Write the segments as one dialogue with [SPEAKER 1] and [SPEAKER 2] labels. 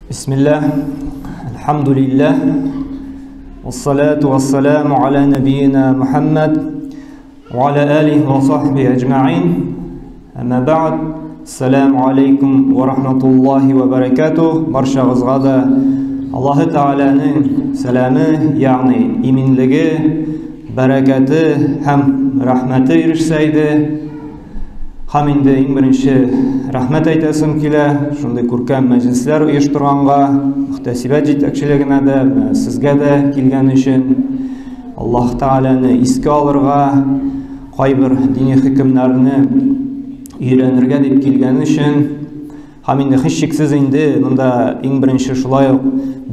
[SPEAKER 1] Бисмилләһ, әлхәмдүлилләһ, вассалату вассаламу аля нәбиина Мухаммад ва аля алихи ва сахбихи әҗмәгыйн. Әмма бәгъд, ассаламу алейкум ва рахматуллахи ва баракатух. Баршагызга да Аллаһы Тәгаләнең сәламе, ягъни иминлеге, бәрәкәте һәм рәхмәте ирешсә иде. Һәм инде иң беренче рәхмәт әйтәсем килә, шундый күркәм мәҗлесләр оештырганга, мөхтәсибәт җитәкчелегенә дә, сезгә дә килгән өчен Аллаһ Тәгаләне искә алырга, кайбер дини хөкемнәрне өйрәнергә дип килгән өчен. Һәм инде һичшиксез инде монда иң беренче шулай ук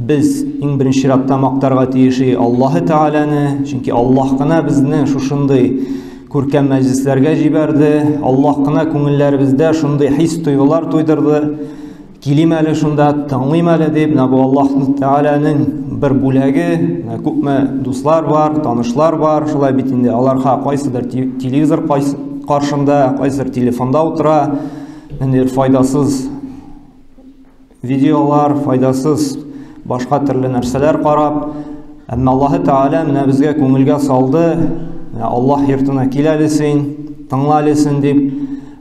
[SPEAKER 1] без иң беренче чиратта мактарга тиеш Аллаһы Тәгаләне, чөнки Аллаһ кына безне шушындый күркәм мәҗлесләргә җибәрде, Аллаһ кына күңелләребездә шундый хис-тойгылар туйдырды. Килим әле шунда, тыңлыйм әле дип, менә бу Аллаһ Тәгаләнең бер бүләге, менә күпме дуслар бар, танышлар бар, шулай бит инде аларга кайсыдыр телевизор каршында, кайсыдыр телефонда утыра, ниндидер файдасыз видеолар, файдасыз башка төрле нәрсәләр карап, әмма Аллаһы Тәгалә менә безгә күңелгә салды, менә Аллаһ йортына кил әле син, тыңла әле син дип,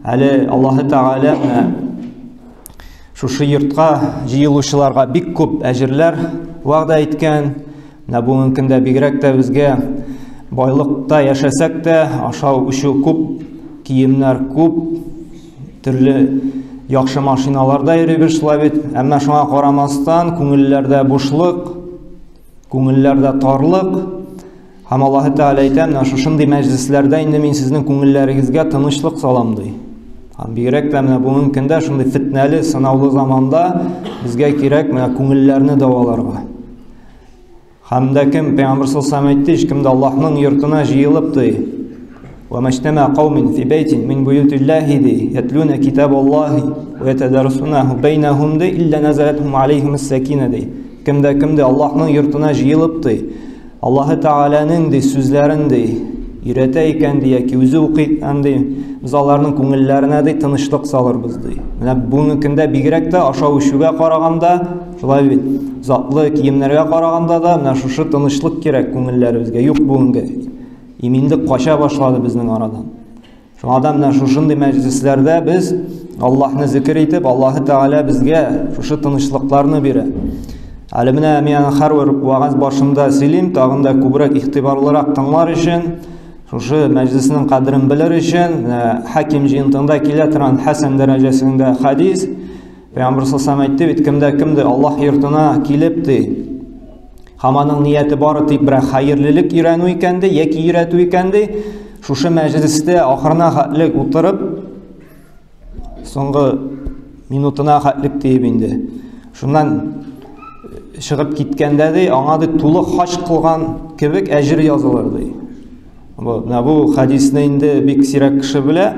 [SPEAKER 1] әле Аллаһы Тәгалә менә шушы йортка җыелучыларга бик күп әҗерләр вәгъдә иткән. Менә бүгенге көндә бигрәк тә безгә байлыкта яшәсәк тә, ашау-эчү күп, киемнәр күп, төрле яхшы машиналарда йөрибез шулай бит. Әмма шуңа карамастан, күңелләрдә бушлык, күңелләрдә тарлык. Һәм Аллаһы Тәгалә әйтә, менә шушындый мәҗлесләрдә инде мин сезнең күңелләрегезгә тынычлык салам, ди. Һәм бигрәк тә менә бүгенге көндә шундый фитнәле, сынаулы заманда безгә кирәк менә күңелләрне дәваларга. Һәм дә кем, Пәйгамбер саллаллаху алейһи әйтте, кем дә Аллаһның йортына җыелып ди. Ва мәҗтәмә каумин фи бәйтин мин буютиллаһи ди, ятлуна китабаллаһи ва ятадарасунаху бәйнәһум ди, илля назалатхум алейһимус сакина ди. Кем дә кем дә Аллаһның йортына җыелып ди, Аллаһы Тәгаләнең ди сүзләрен ди өйрәтә икән ди яки үзе укый икән ди, без аларның күңелләренә ди тынычлык салырбыз ди. Менә бүгенге көндә бигрәк тә ашау-эчүгә караганда, шулай бит, затлы киемнәргә караганда да менә шушы тынычлык кирәк күңелләребезгә. Юк бүгенге. Иминлек кача башлады безнең арадан. Шуңа да менә шушындый мәҗлесләрдә без Аллаһны зикер итеп, Аллаһы Тәгалә безгә шушы тынычлыкларны бирә. Әле менә мин аны һәрбер вәгазь башында сөйлим, тагын да күбрәк игътибарлырак тыңлар өчен, шушы мәҗлеснең кадерен белер өчен, менә Хаким җыентыгында килә торган хәсән дәрәҗәсендә хадис, Пәйгамбер саллаллаху әйтте бит, кемдә кемдә Аллаһ йортына килеп ди, Һәм аның нияте бары тик бер хәерлелек өйрәнү икән ди, яки өйрәтү икән ди, шушы мәҗлестә ахырына хәтлек утырып, соңгы минутына хәтлек диеп инде. Шуннан чыгып киткәндә ди, аңа ди тулы хаҗ кылган кебек әҗер язылыр ди. Вот, менә бу хадисне инде бик сирәк кеше белә,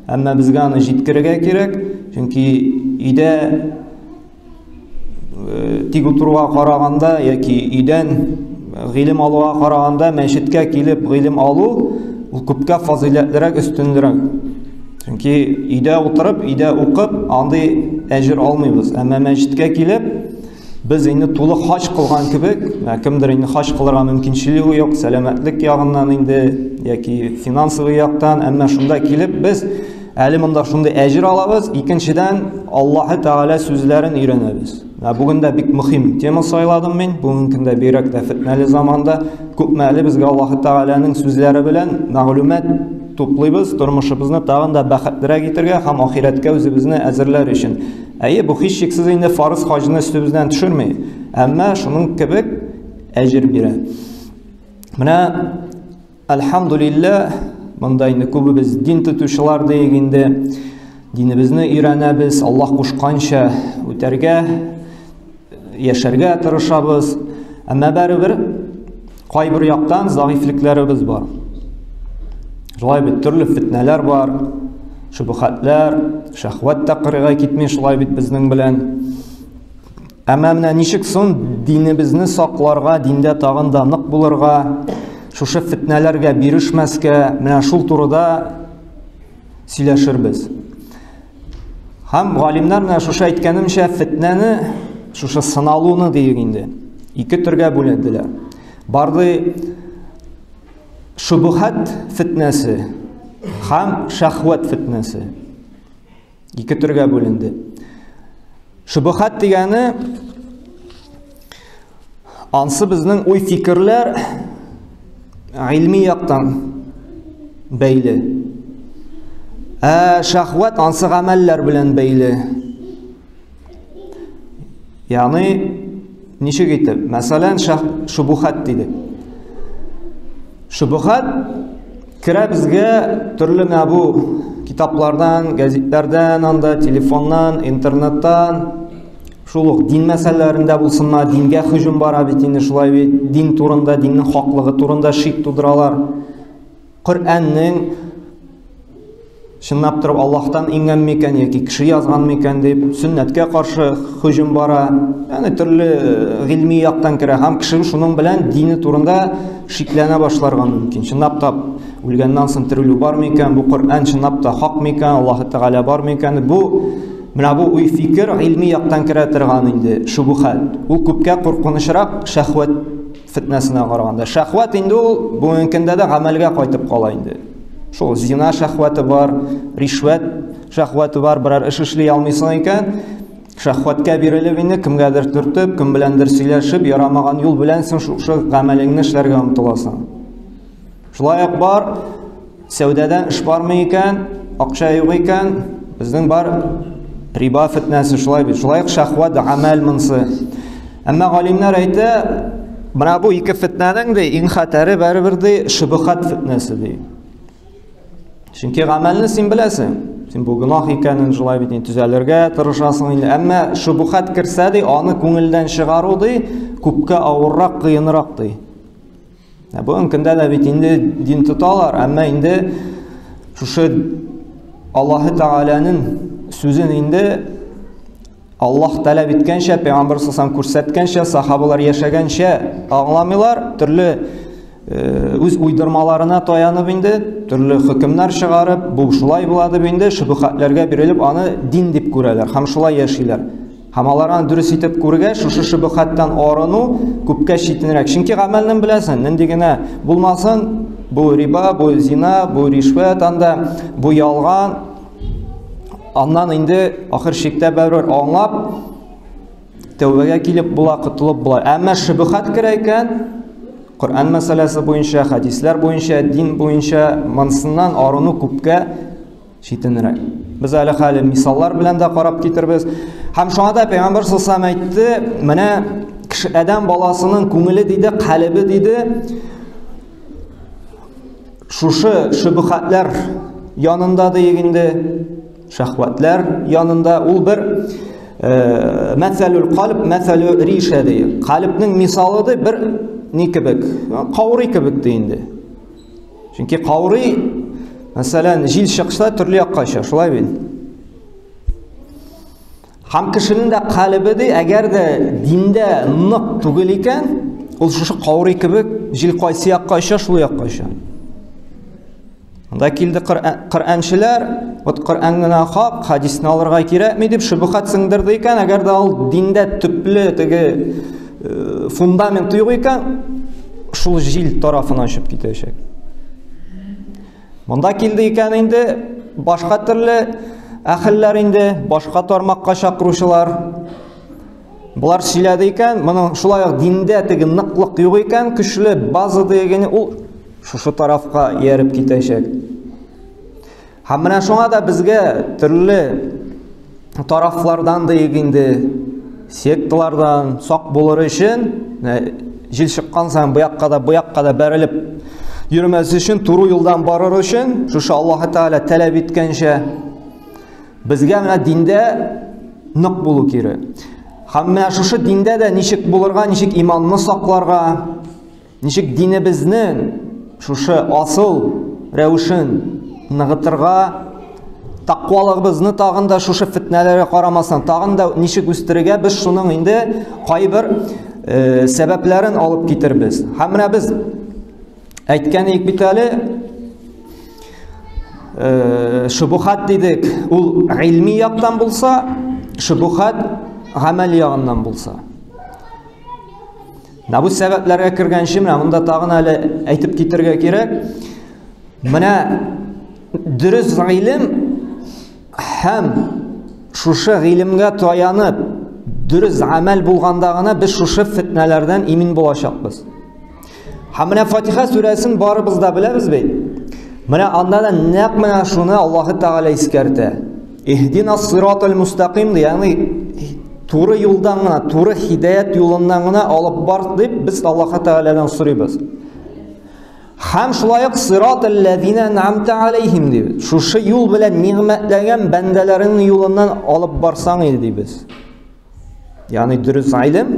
[SPEAKER 1] әмма безгә аны җиткерергә кирәк, чөнки өйдә тик утыруга караганда яки өйдән гыйлем алуга караганда мәчеткә килеп гыйлем алу ул күпкә фазыйләтлерәк, өстенлерәк. Чөнки өйдә утырып, өйдә укып, андый әҗер алмыйбыз. Әмма мәчеткә килеп, без инде тулы хаҗ кылган кебек, кемдер инде хаҗ кылырга мөмкинчелеге юк, сәламәтлек ягыннан инде яки финансовый яктан, әмма шунда килеп без Әле монда шундый әҗер алабыз, икенчедән Аллаһы Тәгалә сүзләрен өйрәнәбез. Ә бүген дә бик мөһим тема сайладым мин. Бүгенге көндә бигрәк тә фитнәле заманда күпме әле безгә Аллаһы Тәгаләнең сүзләре белән мәгълүмат туплыйбыз, тормышыбызны тагын да бәхетлерәк итәргә һәм ахирәткә үзебезне әзерләр өчен. Әйе, бу һичшиксез инде фарыз хаҗны өстебездән төшерми, әмма шуның кебек әҗер бирә. Менә Әлхәмдүлилләһ, монда инде күбебез дин тотучылар диек инде. Динебезне өйрәнәбез, Аллаһ кушканча үтәргә, яшәргә тырышабыз. Әмма барыбер кайбер яктан зәгыйфьлекләребез бар. Шулай бит төрле фитнәләр бар, шөбһәтләр, шәһвәт тә кырыйга китми шулай бит безнең белән. Әмма менә ничек соң динебезне сакларга, диндә тагын да нык булырга, шушы фитнәләргә бирешмәскә, менә шул турыда сөйләшербез. Һәм галимнәр менә шушы әйткәнемчә фитнәне шушы сыналуны диек инде, ике төргә бүленделәр. Бар ди шубухат фитнәсе һәм шәхвәт фитнәсе. Ике төргә бүленде. Шубухат дигәне ансы безнең уй-фикерләр гыйльми яктан бәйле. Ә шәхвәт ансы гамәлләр белән бәйле. Ягъни ничек итеп? Мәсәлән, шубухат дидек. Шубухат керә безгә төрле менә бу китаплардан, гәзитләрдән, анда телефоннан, интернеттан, шул ук дин мәсьәләләрендә булсынмы, дингә һөҗүм бара бит инде шулай бит, дин турында, диннең хаклыгы турында шик тудыралар. Коръәннең чынлап торып Аллаһтан иңгән микән яки кеше язган микән дип, сөннәткә каршы һөҗүм бара. Ягъни төрле гыйльми яктан керә һәм кеше шуның белән дине турында шикләнә башларга мөмкин. Чынлап та үлгәннән соң терелү бар микән, бу Коръән чынлап та хак микән, Аллаһ Тәгалә бар микән? Бу менә бу уй фикер гыйльми яктан керә торган инде шубухат. Ул күпкә куркынычрак шәһвәт фитнәсенә караганда. Шәһвәт инде ул бүгенге көндә дә гамәлгә кайтып кала инде. Шул зина шәһвәте бар, ришвәт шәһвәте бар, берәр эш эшли алмыйсың икән, шәһвәткә бирелеп инде кемгәдер төртеп, кем беләндер сөйләшеп, ярамаган юл белән син шушы гамәлеңне эшләргә омтыласың. Шулай ук бар, сәүдәдән эш бармый икән, акча юк икән, безнең бар риба фитнәсе шулай бит. Шулай ук шәһвәт гамәл монсы. Әмма галимнәр әйтә, менә бу ике фитнәнең ди иң хәтәре барыбер ди шубхат фитнәсе ди. Чөнки гамәлне син беләсең. Син бу гөнаһ икәнен шулай бит инде төзәлергә тырышасың инде. Әмма шубхат керсә ди, аны күңелдән чыгару ди күпкә авыррак, кыенрак ди. Ә бүгенге көндә дә бит инде дин тоталар, әмма инде шушы Аллаһы Тәгаләнең сүзен инде Аллаһ таләп иткәнчә, Пәйгамбер саллаллаху күрсәткәнчә, сахабалар яшәгәнчә аңламыйлар, төрле үз уйдырмаларына таянып инде, төрле хөкемнәр чыгарып, бу шулай була дип инде шөбһәтләргә бирелеп, аны дин дип күрәләр һәм шулай яшиләр. Һәм алар аны дөрес итеп күргәч, шушы шөбһәттән арыну күпкә читенрәк. Чөнки гамәлнең беләсең, нинди генә булмасын, бу риба, бу зина, бу ришвәт анда, бу ялган. Аннан инде ахыр чиктә барыбер аңлап, тәүбәгә килеп була, котылып була. Әмма шөбһәт керә икән, Коръән мәсьәләсе буенча, хәдисләр буенча, дин буенча монсыннан арыну күпкә читенрәк. Без әле хәле мисаллар белән дә карап китербез. Һәм шуңа да Пәйгамбәр саллаллаху әйтте, менә кеше адәм баласының күңеле диде, калебе диде, шушы шөбһәтләр янында диек инде, шәһвәтләр янында ул бер мәсәлүл калб, мәсәлү риша ди. Калебнең мисалы ди бер ни кебек, каурый кебек ди инде. Чөнки каурый, мәсәлән, җил чыкса төрле якка оча, шулай бит. Һәм кешенең дә калебе ди, әгәр дә диндә нык түгел икән, ул шушы каурый кебек җил кайсы якка оча, шул якка оча. Анда килде Коръәнчеләр, вот Коръән генә хак, хадисне алырга кирәкми дип шөбһәт сеңдерде икән, әгәр дә ул диндә төпле теге фундамент юк икән, шул җил тарафына очып китәчәк. Монда килде икән инде башка төрле әхелләр инде, башка тармакка чакыручылар. Болар сөйләде икән, моның шулай ук диндә теге ныклык юк икән, көчле база дигәне ул шушы тарафка ияреп китәчәк. Һәм менә шуңа да безгә төрле тарафлардан диек инде, секталардан сак булыр өчен, җил чыккан саен бу якка да, бу якка да бәрелеп йөрмәс өчен, туры юлдан барыр өчен, шушы Аллаһ Тәгалә таләп иткәнчә безгә менә диндә нык булу кирәк. Һәм менә шушы диндә дә ничек булырга, ничек иманны сакларга, ничек динебезнең шушы асыл рәвешен ныгытырга, тақвалыгыбызны тагын да шушы фитнәләргә карамастан, тагын да ничек үстерергә, без шуның инде кайбер сәбәпләрен алып китербез. Һәм менә без әйткән идек бит әле, шубухат дидек, ул гыйльми яктан булса, шубухат гамәл ягыннан булса. Менә бу сәбәпләргә кергәнче, менә монда тагын әле әйтеп китергә кирәк. Менә дөрес гыйлем һәм шушы гыйлемгә таянып дөрес гамәл булганда гына без шушы фитнәләрдән имин булачакбыз. Һәм менә Фатиха сүрәсен барыбыз да беләбез бит. Менә анда да нәкъ менә шуны Аллаһы Тәгалә искәртә. Иһдина сиратал мустаким, ягъни туры юлдан гына, туры һидаят юлыннан гына алып бар дип без Аллаһы Тәгаләдән сорыйбыз. Һәм шулай ук сиратал ләзина ан'амта алейхим дибез. Шушы юл белән нигъмәтләгән бәндәләреңнең юлыннан алып барсаң иде дибез. Ягъни дөрес гыйлем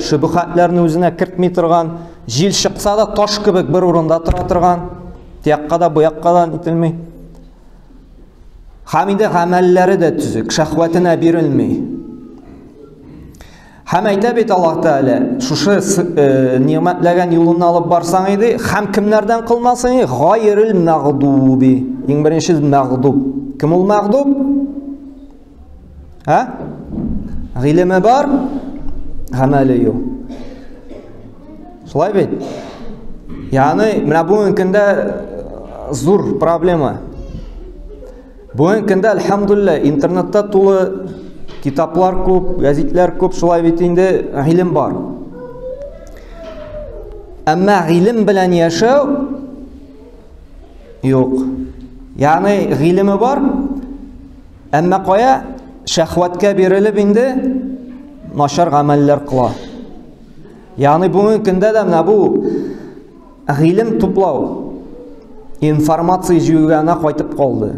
[SPEAKER 1] шөбһәтләрне үзенә кертми торган, җил чыкса да таш кебек бер урында тора торган, тиякка да бу якка да ителми. Һәм инде гамәлләре дә төзек, шәһвәтенә бирелми. Һәм әйтә бит Аллаһ Тәгалә, шушы э, нигъмәтләгән юлын алып барсаң иде, һәм кемнәрдән кылмасаң иде? Гайрил мәгъдуби. Иң беренче мәгъдуб. Кем ул мәгъдуб? Ә? Гыйлеме бар, гамәле юк. Шулай бит? Ягъни, менә бүгенге көндә э, зур проблема. Бүгенге көндә, әлхәмдулилла, интернетта тулы китаплар күп, гәзитләр күп, шулай бит инде гыйлем бар. Әмма гыйлем белән яшәү юк. Ягъни гыйлеме бар, әмма кая шәһвәткә бирелеп инде начар гамәлләр кыла. Ягъни бүгенге көндә дә менә бу Гыйлем туплау, информация җыюга гына кайтып калды.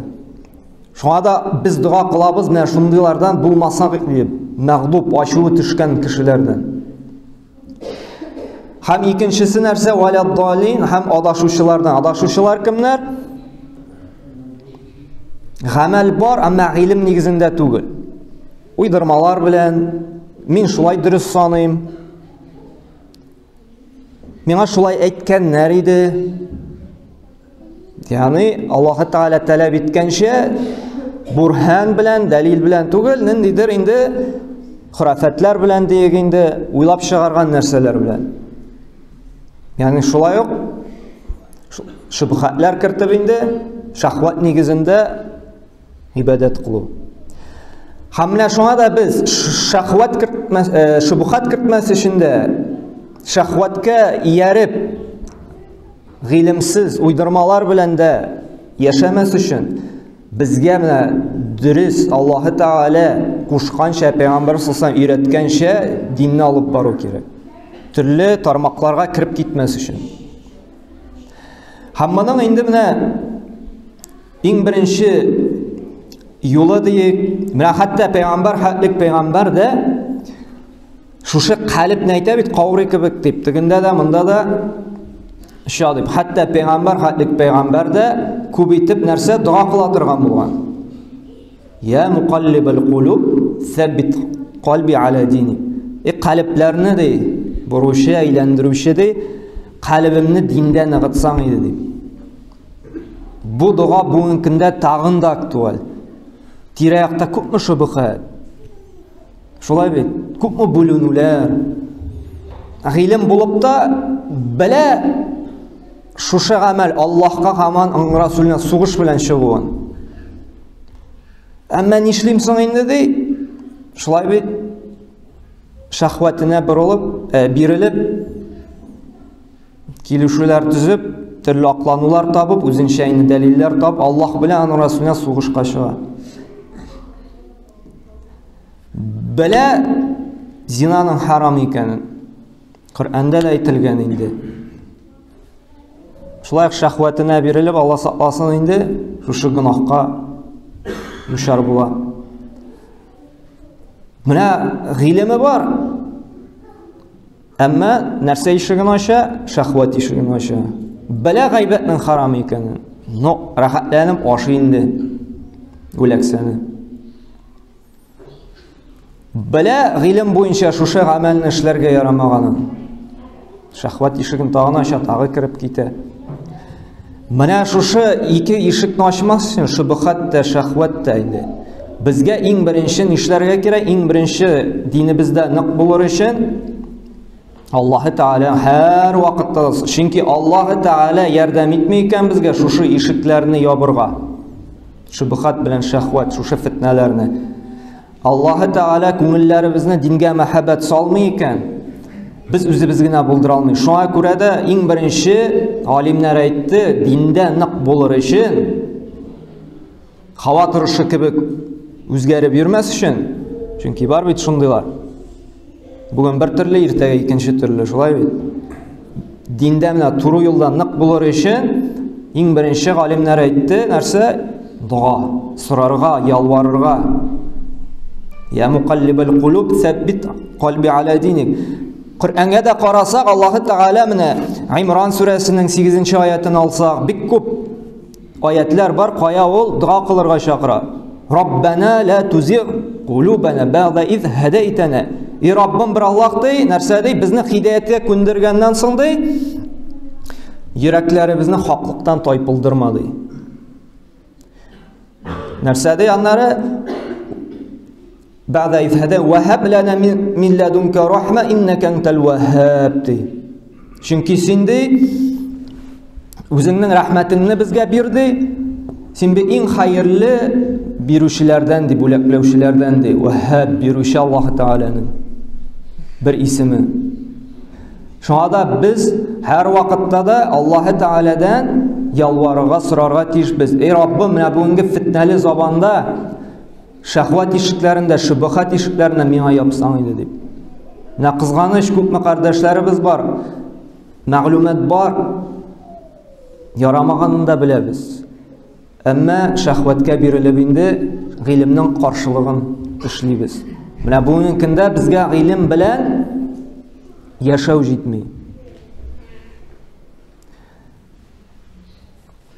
[SPEAKER 1] Шуңа да без дога кылабыз менә шундыйлардан булмасак дип, мәгъдуб, ачуы төшкән кешеләрдән. Һәм икенчесе нәрсә? Валяддалин һәм адашучылардан. Адашучылар кемнәр? Гамәл бар, әмма гыйлем нигезендә түгел. Уйдырмалар белән мин шулай дөрес саныйм. Миңа шулай әйткәннәр иде. Ягъни Аллаһ Тәгалә таләп иткәнчә бурһан белән, дәлил белән түгел, ниндидер инде хөрәфәтләр белән диек инде, уйлап чыгарган нәрсәләр белән. Ягъни шулай ук шөбһәтләр кертеп инде шәһвәт нигезендә гыйбадәт кылу. Һәм менә шуңа да без шәһвәт кертмәс, э, шөбһәт кертмәс өчен дә шәһвәткә ияреп гыйлемсез уйдырмалар белән дә яшәмәс өчен безгә менә дөрес Аллаһы Тәгалә кушканча, Пәйгамбәр саллаллаху өйрәткәнчә динне алып бару кирәк. Төрле тармакларга кереп китмәс өчен. Һәм моның инде менә Иң беренче юлы диек, менә хәтта пәйгамбәр хәтлек пәйгамбәр дә шушы калебне әйтә бит, каурый кебек дип, тегендә дә, монда да оча дип. Хәтта пәйгамбәр хәтлек пәйгамбәр дә күп итеп нәрсә дога кыла торган булган. Я мукаллибал кулуб, сәббит кальби аля дини. И калебләрне ди, боручы, әйләндерүче ди, калебемне диндә ныгытсаң иде ди. Бу дога бүгенге көндә тагын да актуаль. Тирә-якта күпме шөбһә. Шулай бит, күпме бүленүләр. Гыйлем булып та белә шушы гамәл Аллаһка һаман аның Расуленә сугыш белән чыгуын. Әмма нишлим соң инде ди? Шулай бит, шәһвәтенә борылып, э, бирелеп Килешүләр төзеп, төрле акланулар табып, үзенчә инде дәлилләр табып, Аллаһ белән аның Расуленә сугышка чыга. Белә зинаның харам икәнен. Коръәндә дә әйтелгән инде. Шулай ук шәһвәтенә бирелеп, Алла сакласын инде, шушы гөнаһка дучар була. Менә гыйлеме бар. Әмма нәрсә ишеген ача? Шәһвәт ишеген ача. Белә гайбәтнең харам икәнен. Но рәхәтләнеп ашый инде үләксәне. Белә гыйлем буенча шушы гамәлне эшләргә ярамаганын. Шәһвәт ишеген тагын ача, тагы кереп китә. Менә шушы ике ишекне ачмас өчен шөбһәт тә, шәһвәт тә инде. Безгә иң беренче нишләргә кирәк? Иң беренче динебездә нык булыр өчен Аллаһы Тәгалә һәр вакытта, чөнки Аллаһы Тәгалә ярдәм итми икән безгә шушы ишекләрне ябырга. Шөбһәт белән шәһвәт, шушы фитнәләрне. Аллаһы Тәгалә күңелләребезне дингә мәхәббәт салмый икән, без үзебез генә булдыра алмый. Шуңа күрә дә иң беренче галимнәр әйтте, диндә нык булыр өчен һава торышы кебек үзгәреп йөрмәс өчен, чөнки бар бит шундыйлар. Бүген бер төрле, иртәгә икенче төрле, шулай бит. Диндә менә туры юлда нык булыр өчен иң беренче галимнәр әйтте, нәрсә? Дога, сорарга, ялварырга. Я мукаллибал кулуб, сәббит кальби аля диник. Коръәнгә дә карасак, Аллаһы Тәгалә менә Имран сүрәсенең 8 аятын алсак, бик күп Аятлар бар, кая ул дога кылырга чакыра. Раббана ла тузиг кулубана бәгъда из һәдәйтәнә. И Раббым бер Аллаһ ди, нәрсә ди? Безне һидаяткә күндергәннән соң ди, йөрәкләребезне хаклыктан тайпылдырма ди. Нәрсә ди аннары? Бәгъдә из һәдә вәһаб лана мин ләдунка рахма иннәкә антал вәһһаб ди. Чөнки син ди үзеңнең рәхмәтеңне безгә бир ди. Син бит иң хәерле бирүчеләрдән ди, бүләкләүчеләрдән ди. Вәһһаб бирүче Аллаһ Тәгаләнең бер исеме. Шуңа да без һәр вакытта да Аллаһ Тәгаләдән ялварырга, сорарга тиешбез. Эй Раббым, менә бүгенге фитнәле заманда Шәһвәт ишекләрен дә, шөбһәт ишекләрен дә миңа япсаң иде дип. Менә кызганыч күпме кардәшләребез бар. Мәгълүмат бар. Ярамаганын да беләбез. Әмма шәһвәткә бирелеп инде гыйлемнең каршылыгын эшлибез. Менә бүгенге көндә безгә гыйлем белән яшәү җитми.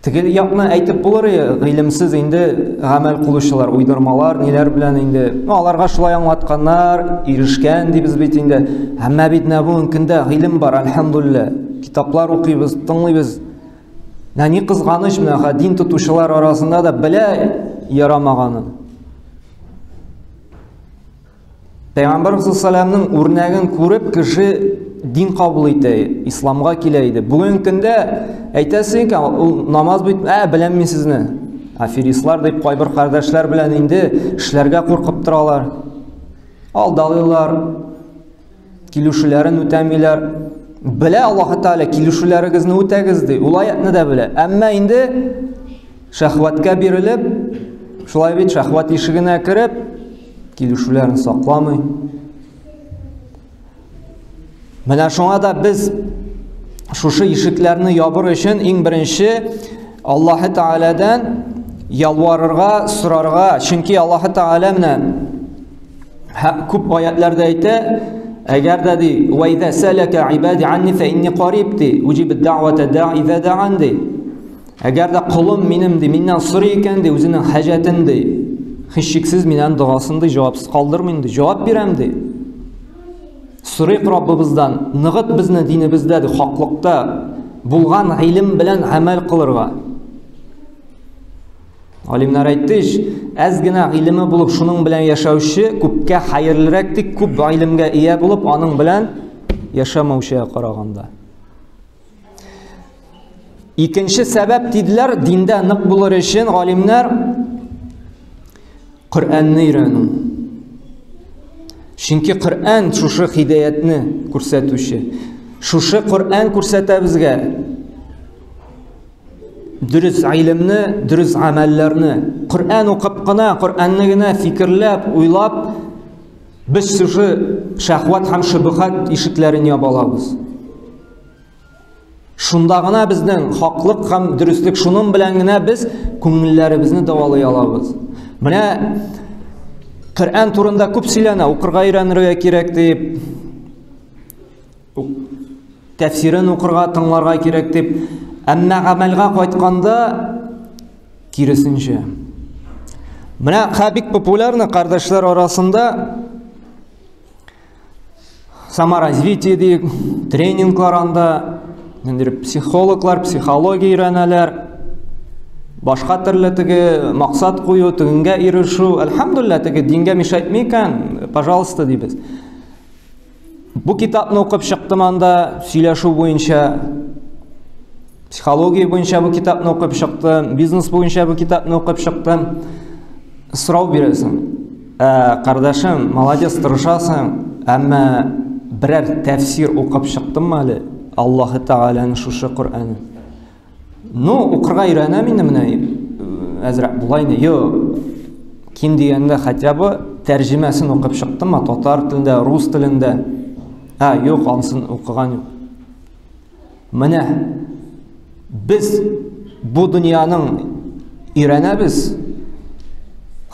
[SPEAKER 1] Теге якны әйтеп булыр, гыйлемсез инде гамәл кылучылар, уйдырмалар, ниләр белән инде. Ну, аларга шулай аңлатканнар, ирешкән дибез бит инде. Әмма бит менә бүгенге көндә гыйлем бар, альхамдулилла. Китаплар укыйбыз, тыңлыйбыз. Менә ни кызганыч, менә дин тотучылар арасында да белә ярамаганын. Пәйгамбәр саллаллаһу үрнәген күреп, кеше дин кабул итә, исламга килә иде. Бүгенге көндә әйтәсең икән, ул намаз бит, ә, беләм мин сезне. Аферистлар дип кайбер кардәшләр белән инде эшләргә куркып торалар. Алдалыйлар, килешүләрен үтәмиләр. Белә Аллаһ Тәгалә, килешүләрегезне үтәгез ди. Ул аятны да белә. Әмма инде шәһвәткә бирелеп, шулай бит шәһвәт ишегенә кереп, килешүләрен сакламый. Менә шуңа да без шушы ишекләрне ябыр өчен иң беренче Аллаһы Тәгаләдән ялварырга, сорарга, чөнки Аллаһы Тәгалә менә күп аятларда әйтә, әгәр дә ди, "Ва иза салака ибади анни фа инни кариб" ди, "Уҗиб дa'вата да'i иза дa'ан" ди. Әгәр дә колым минем ди, миннән сорый икән ди, үзенең хаҗәтен ди, һичшиксез мин аның догасын ди, җавапсыз калдырмыйм ди, җавап бирәм ди. Сорыйк Раббыбыздан, ныгыт безне динебездә ди, хаклыкта булган гыйлем белән гамәл кылырга. Галимнәр әйтте ич, әз генә гыйлеме булып шуның белән яшәүче күпкә хәерлерәк ди, күп гыйлемгә ия булып аның белән яшәмәүчегә караганда. Икенче сәбәп диделәр, диндә нык булыр өчен галимнәр Коръәнне өйрәнү. Чөнки Коръән шушы хидәятне күрсәтүче. Шушы Коръән күрсәтә безгә дөрес гыйлемне, дөрес гамәлләрне. Коръән укып кына, Коръәнне генә фикерләп, уйлап, без шушы шәһвәт һәм шөбһәт ишекләрен яба алабыз. Шунда гына безнең хаклык һәм дөреслек шуның белән генә без күңелләребезне дәвалый алабыз. Менә Коръән турында күп сөйләнә, укырга өйрәнергә кирәк дип, тәфсирен укырга, тыңларга кирәк дип. Әмма гамәлгә кайтканда киресенчә. Менә хә бик популярны кардәшләр арасында саморазвитие ди, тренинглар анда, ниндидер психологлар, психология өйрәнәләр. Башка төрле теге максат кую, тегенгә ирешү, әлхәмдүлилләһ, теге дингә мешать итми икән, пожалуйста, дибез. Бу китапны укып чыктым анда, сөйләшү буенча, психология буенча бу китапны укып чыктым, бизнес буенча бу китапны укып чыктым. Сорау бирәсең. Ә, кардәшем, молодец, тырышасың, әмма берәр тәфсир укып чыктыңмы әле Аллаһы Тәгаләнең шушы Коръәнен? Ну, укырга өйрәнәм инде менә, әзрәк була инде. Юк, ким дигәндә хотя бы тәрҗемәсен укып чыктыммы, татар телендә, рус телендә? Ә, юк, анысын укыган юк. Менә без бу дөньяның өйрәнәбез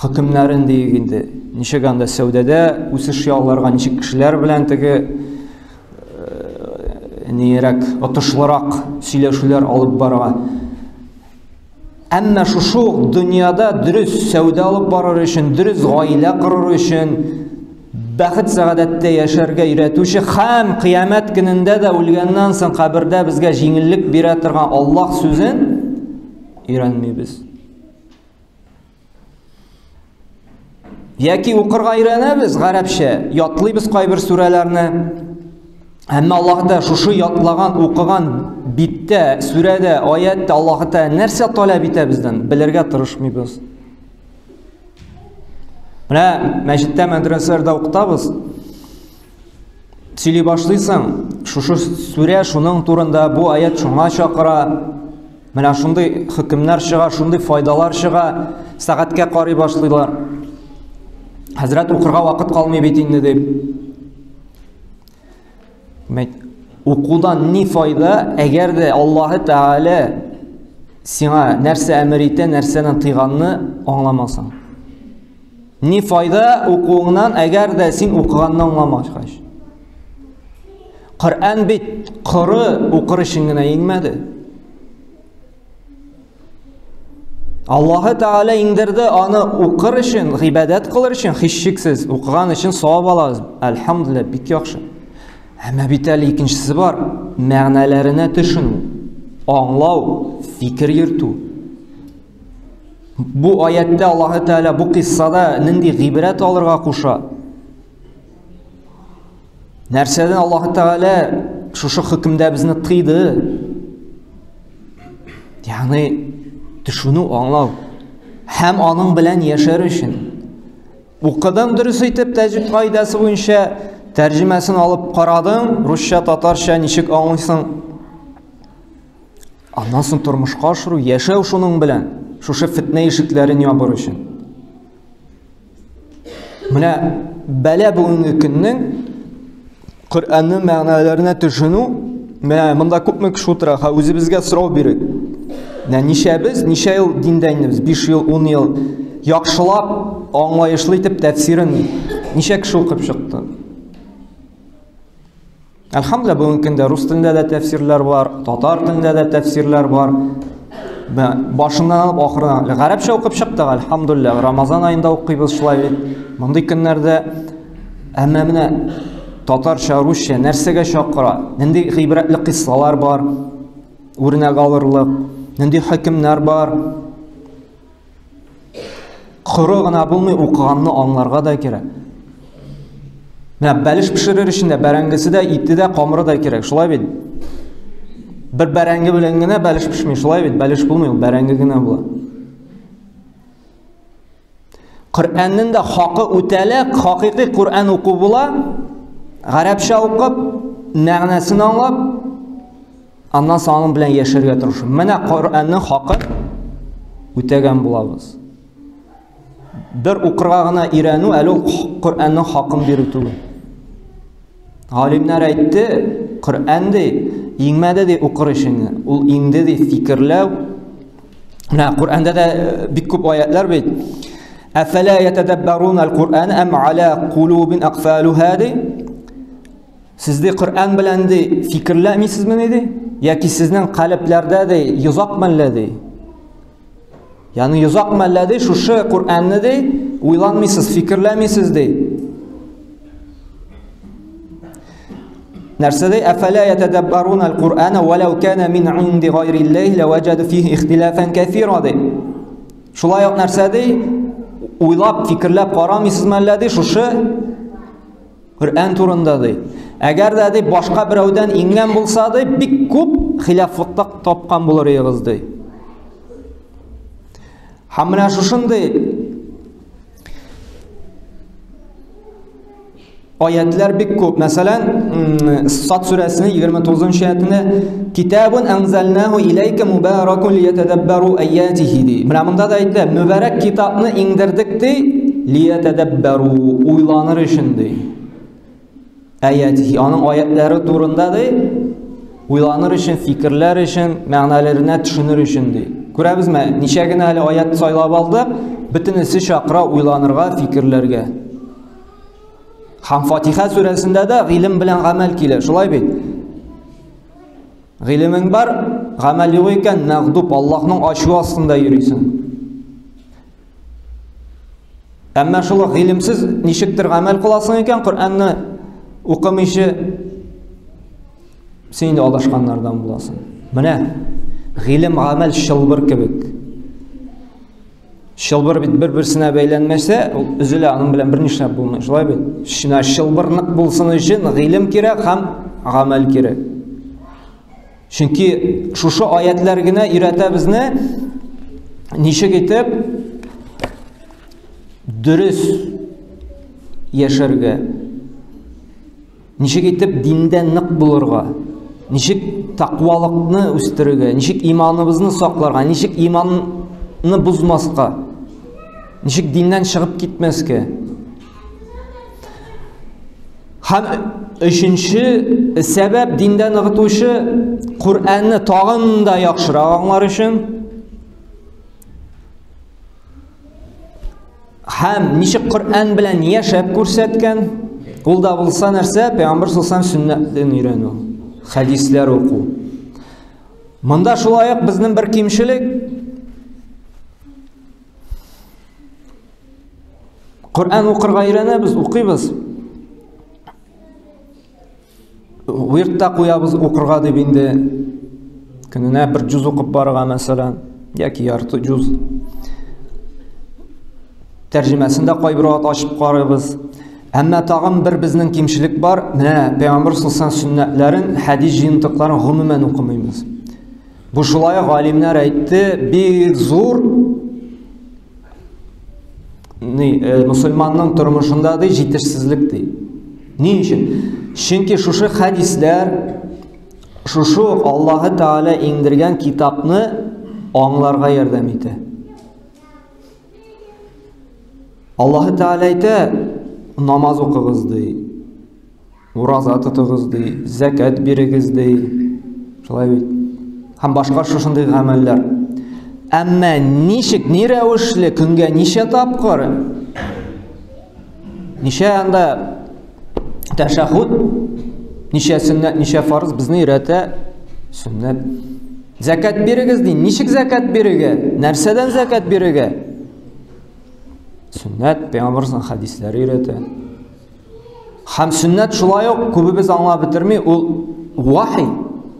[SPEAKER 1] хөкемнәрен диек инде. Ничек анда сәүдәдә үсеш яуларга, ничек кешеләр белән теге нирәк, отышлырак сөйләшүләр алып барырга. Әмма шушы ук дөньяда дөрес сәүдә алып барыр өчен, дөрес гаилә корыр өчен, бәхет сәгадәттә яшәргә өйрәтүче һәм кыямәт көнендә дә үлгәннән соң кабердә безгә җиңеллек бирә торган Аллаһ сүзен өйрәнмибез. Яки укырга өйрәнәбез гарәпчә, ятлыйбыз кайбер сүрәләрне. Әмма Аллаһ Тәгалә шушы ятлаган, укыган биттә, сүрәдә, аятта Аллаһ Тәгалә нәрсә таләп итә бездән, белергә тырышмыйбыз. Менә мәчеттә, мәдрәсәләрдә укытабыз. Сөйли башлыйсың, шушы сүрә шуның турында, бу аят шуңа чакыра. Менә шундый хөкемнәр чыга, шундый файдалар чыга. Сәгатькә карый башлыйлар. Хәзрәт укырга вакыт калмый бит инде дип. Мәйт, укудан ни файда, әгәр дә Аллаһы Тәгалә сиңа нәрсә әмер итә, нәрсәне тыйганны аңламасаң. Ни файда укуыңнан, әгәр дә син укыганны аңламагач? Коръән бит коры укыр өчен генә иңмәде. Аллаһы Тәгалә иңдерде аны укыр өчен, гыйбадәт кылыр өчен, һичшиксез укыган өчен савап алабыз. Әлхәмдүлилләһ, бик яхшы. Әмма бит әле икенчесе бар, мәгънәләренә төшенү, аңлау, фикер йөртү. Бу аятта Аллаһы Тәгалә бу кыйссада нинди гыйбрәт алырга куша? Нәрсәдән Аллаһы Тәгалә шушы хөкемдә безне тыйды? Ягъни төшенү, аңлау һәм аның белән яшәр өчен. Укыдым дөрес итеп тәҗвид кагыйдәсе буенча, тәрҗемәсен алып карадым, русча, татарча ничек аңлыйсың? Аннан соң тормышка ашыру, яшәү шуның белән, шушы фетнә ишекләрен ябыр өчен. Менә бәла бүгенге көннең Коръәннең мәгънәләренә төшенү, менә монда күпме кеше утыра, ха үзебезгә сорау бирик. Менә ничәбез, ничә ел диндә инде без, 5 ел, 10 ел яхшылап, аңлаешлы итеп тәфсирен ничә кеше укып чыкты? Әлхәмдүлилләһ, бүгенге көндә рус телендә дә тәфсирләр бар, татар телендә дә тәфсирләр бар. Башыннан алып ахырына гарәпчә укып чыктык, әлхәмдүлилләһ. Рамазан аенда укыйбыз шулай бит. Мондый көннәрдә әмма менә татарча, русча нәрсәгә чакыра? Нинди гыйбрәтле кыйссалар бар? Үрнәк алырлык, нинди хөкемнәр бар? Коры гына булмый, укыганны аңларга да кирәк. Менә бәлеш пешерер өчен дә бәрәңгесе дә, ите дә, камыры да кирәк. Шулай бит? Бер бәрәңге белән генә бәлеш пешми, шулай бит? Бәлеш булмый, ул бәрәңге генә була. Коръәннең дә хакы үтәлә, хакыйкый Коръән уку була. Гарәпчә укып, мәгънәсен аңлап, Аннан соң аның белән яшәргә тырышу. Менә Коръәннең хакы үтәгән булабыз. Бер укырга гына өйрәнү әле ул Коръәннең хакын бирү түгел. Галимнәр әйтте, Коръән ди, иңмәде ди укыр өчен. Ул иңде ди фикерләү. Менә Коръәндә дә э, бик күп аятлар бит. Әфәлә ятадаббарун аль-Куръан ам аля кулубин акфалуха ди. Сез ди Коръән белән ди фикерләмисезмени ди? Яки сезнең калебләрдә ди йозак мәллә ди? Ягъни йозак мәллә ди шушы Коръәнне ди уйланмыйсыз, фикерләмисез ди. нәрсә ди? Әфәлә ятадаббарун аль-Кур'ана валау кана мин инди гайриллаһи лаваҗаду фихи ихтилафан кәсира ди. Шулай ук нәрсә ди? Уйлап, фикерләп карамыйсызмы әллә ди, шушы Коръән турында ди. Әгәр дә ди башка берәүдән иңгән булса ди, бик күп хилафлыкта тапкан булыр идегез ди. Һәм менә шушындый Аятлар бик күп. Мәсәлән, Сад сүрәсенең 29-нчы аятында Китабун анзалнаху иләйкә мубаракун лиятадаббару аятихи ди. Менә монда да әйтелә, мөбарәк китапны иңдердек ди, лиятадаббару уйланыр өчен ди. Аятихи, аның аятлары турында ди, уйланыр өчен, фикерләр өчен, мәгънәләренә төшенер өчен ди. Күрәбезме, ничә генә әле аят сайлап алдык, бөтенесе чакыра уйланырга, фикерләргә. Һәм Фатиха сүрәсендә дә гыйлем белән гамәл килә, шулай бит? Гыйлемең бар, гамәл юк икән, мәгъдуб, Аллаһның ачуы астында йөрисең. Әмма шул гыйлемсез ничектер гамәл кыласың икән, Коръәнне укымыйча син инде адашканнардан буласың. Менә гыйлем гамәл чылбыр кебек. Чылбыр бит бер-берсенә бәйләнмәсә, ул өзелә, аның белән берни эшләп булмый. Шулай бит? Менә чылбыр нык булсын өчен гыйлем кирәк һәм гамәл кирәк. Чөнки шушы аятлар генә өйрәтә безне ничек итеп дөрес яшәргә. Ничек итеп диндә нык булырга, ничек тәкъвалыкны үстерергә, ничек иманыбызны сакларга, ничек иманны бозмаска, ничек диннән чыгып китмәскә. Һәм өченче сәбәп диндә ныгытучы Коръәнне тагын да яхшырак аңлар өчен Һәм ничек Коръән белән яшәп күрсәткән, ул да булса нәрсә, Пәйгамбер саллаллаху сөннәтен өйрәнү, хәдисләр уку. Монда шулай ук безнең бер кимчелек Коръән укырга өйрәнәбез, укыйбыз. Вирд та куябыз укырга дип инде. Көненә бер җуз укып барырга мәсәлән, яки ярты җуз. Тәрҗемәсен дә кайбер вакыт ачып карыйбыз. Әмма тагын бер безнең кимчелек бар. Менә Пәйгамбер саллаллаху сөннәтләрен, хәдис җыентыкларын гомумән укымыйбыз. Бу шулай галимнәр әйтте, бик зур ни, э, мусульманның тормышында ди җитешсезлек ди. Ни өчен? Чөнки шушы хәдисләр шушы ук Аллаһы Тәгалә иңдергән китапны аңларга ярдәм итә. Аллаһы Тәгалә әйтә, намаз укыгыз ди. Ураза тотыгыз ди, зәкәт бирегез ди. Шулай бит. Һәм башка шушындый гамәлләр. Әмма ничек, ни рәвешле, көнгә ничә тапкыр, ничә анда тәшәхүд, ничә сөннәт, ничә фарыз безне өйрәтә сөннәт. Зәкәт бирегез ди. Ничек зәкәт бирергә? Нәрсәдән зәкәт бирергә? Сөннәт, пәйгамбәрнең хәдисләре өйрәтә. Һәм сөннәт шулай ук күбебез аңлап бетерми, ул вахи.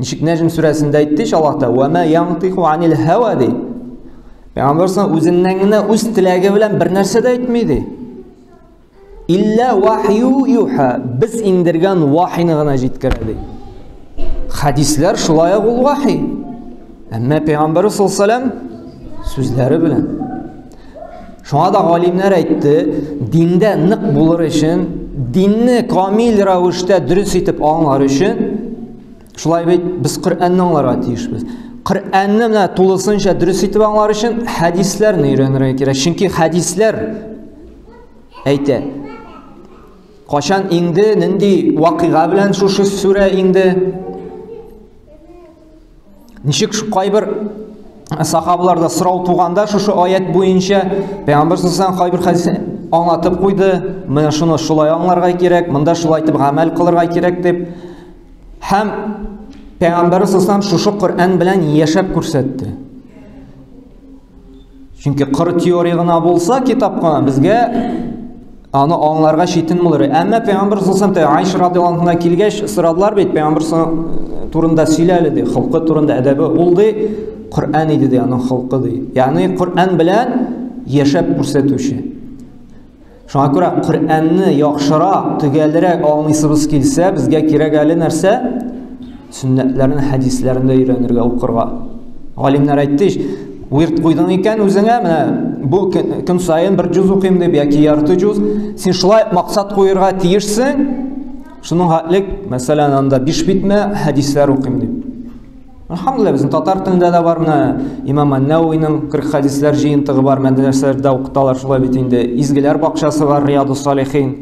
[SPEAKER 1] Ничек Нәҗм сүрәсендә әйтте ич Аллаһ Тәгалә, "Ва ма янтыйку анил һава" ди. Пәйгамбәр үзеннән генә үз теләге белән бер нәрсә дә әйтми ди. Илля вахью юха. Без иңдергән вахины гына җиткерә ди. Хәдисләр шулай ук ул вахи. Әмма Пәйгамбәр саллаллаху сүзләре белән. Шуңа да галимнәр әйтте, диндә нык булыр өчен, динне камил рәвештә дөрес итеп аңлар өчен, шулай бит без Коръәнне аңларга тиешбез. Коръәнне менә тулысынча дөрес итеп аңлар өчен хәдисләрне өйрәнергә кирәк. Чөнки хәдисләр әйтә. Качан инде, нинди вакыйга белән шушы сүрә инде? Ничек кайбер сахабаларда сорау туганда шушы аят буенча Пәйгамбер саллаллаху кайбер хәдисне аңлатып куйды. Менә шуны шулай аңларга кирәк, монда шулай итеп гамәл кылырга кирәк дип. Һәм Пәйгамбәр саллаллаху шушы Коръән белән яшәп күрсәтте. Чөнки коры теория гына булса, китап кына безгә Аны аңларга читен булыр. Әмма пәйгамбер саллаллаху алейһи Айша радиаллаху анха килгәч сорадылар бит, пәйгамбер турында сөйлә әле ди, холкы турында, әдәбе. Ул ди, Коръән иде ди, аның холкы ди. Ягъни Коръән белән яшәп күрсәтүче. Шуңа күрә Коръәнне яхшырак, төгәлрәк аңлыйсыбыз килсә, безгә кирәк әле нәрсә? Сөннәтләрне, хәдисләрне дә өйрәнергә, укырга. Галимнәр әйтте ич, вирд куйдың икән үзеңә, менә бу көн саен бер җуз укыйм дип яки ярты җуз, син шулай максат куерга тиешсең. Шуның хәтлек, мәсәлән, анда 5 битме хәдисләр укыйм дип. Әлхәмдүлилләһ, безнең татар телендә дә бар, менә Имам Ан-Нәвәвиның 40 хәдисләр җыентыгы бар, мәдрәсәләрдә укыталар шулай бит инде. Изгеләр бакчасы бар, Риядус Салихин.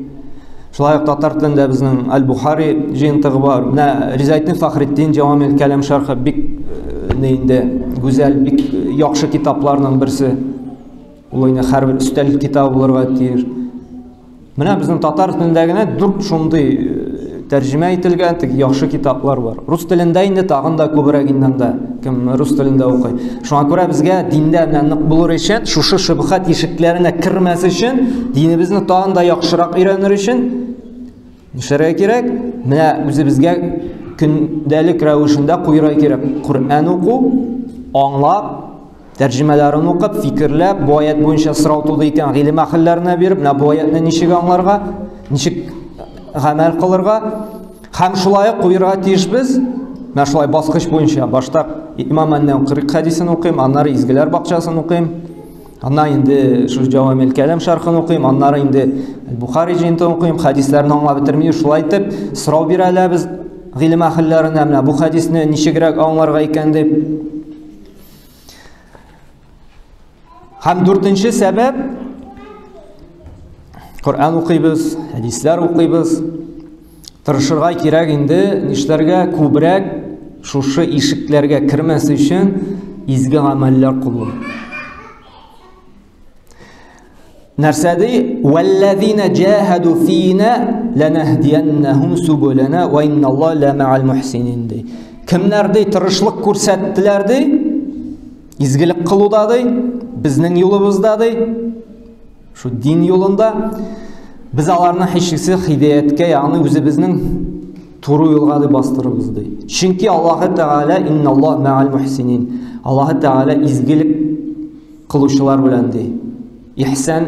[SPEAKER 1] Шулай ук татар телендә безнең Аль-Бухари җыентыгы бар. Менә Ризаэтдин Фахретдин Җавамил Кәлам шәрхе бик э, инде гүзәл, бик э, яхшы китапларның берсе. Ул инде һәрбер өстәл китабы булырга тиеш. Менә безнең татар телендә генә дүрт шундый э, тәрҗемә ителгән теге яхшы китаплар бар. Рус телендә инде тагын да күбрәк инде анда, кем рус телендә укый. Шуңа күрә безгә диндә менә нык булыр өчен, шушы шөбһәт ишекләренә кермәс өчен, динебезне тагын да яхшырак өйрәнер өчен нишләргә кирәк? Менә үзебезгә көндәлек рәвешендә куерга кирәк. Коръән уку, аңлап, тәрҗемәләрен укып, фикерләп, бу аят буенча сорау туды икән, гыйлем әһелләренә биреп, менә бу аятны ничек аңларга, ничек гамәл кылырга һәм шулай ук куерга тиешбез. Менә шулай баскыч буенча башта Имам Ән-Нәвәви 40 хәдисен укыйм, аннары Изгеләр бакчасын укыйм. Аннан инде шу Җавамил Кәлам шәрхен укыйм, аннары инде Бухари җыентыгын укыйм, хәдисләрне аңлап бетерми, шулай итеп сорау бирә алабыз гыйлем әһелләренә, менә бу хәдисне ничегрәк аңларга икән дип. Һәм дүртенче сәбәп Коръән укыйбыз, хәдисләр укыйбыз. Тырышырга кирәк инде, нишләргә күбрәк шушы ишекләргә кермәс өчен изге гамәлләр кылу. Нәрсә ди? Валлазина җаһаду фина ланаһдияннахум субулана ва инналлаһа ламаал мухсинин ди. Кемнәр ди тырышлык күрсәттеләр ди? Изгелек кылуда ди, безнең юлыбызда ди. Шу дин юлында без аларны һичшиксез һидаяткә, ягъни үзебезнең туры юлга дип бастырыбыз ди. Чөнки Аллаһы Тәгалә инналлаһ маал мухсинин. Аллаһы Тәгалә изгелек кылучылар белән ди. Ихсан,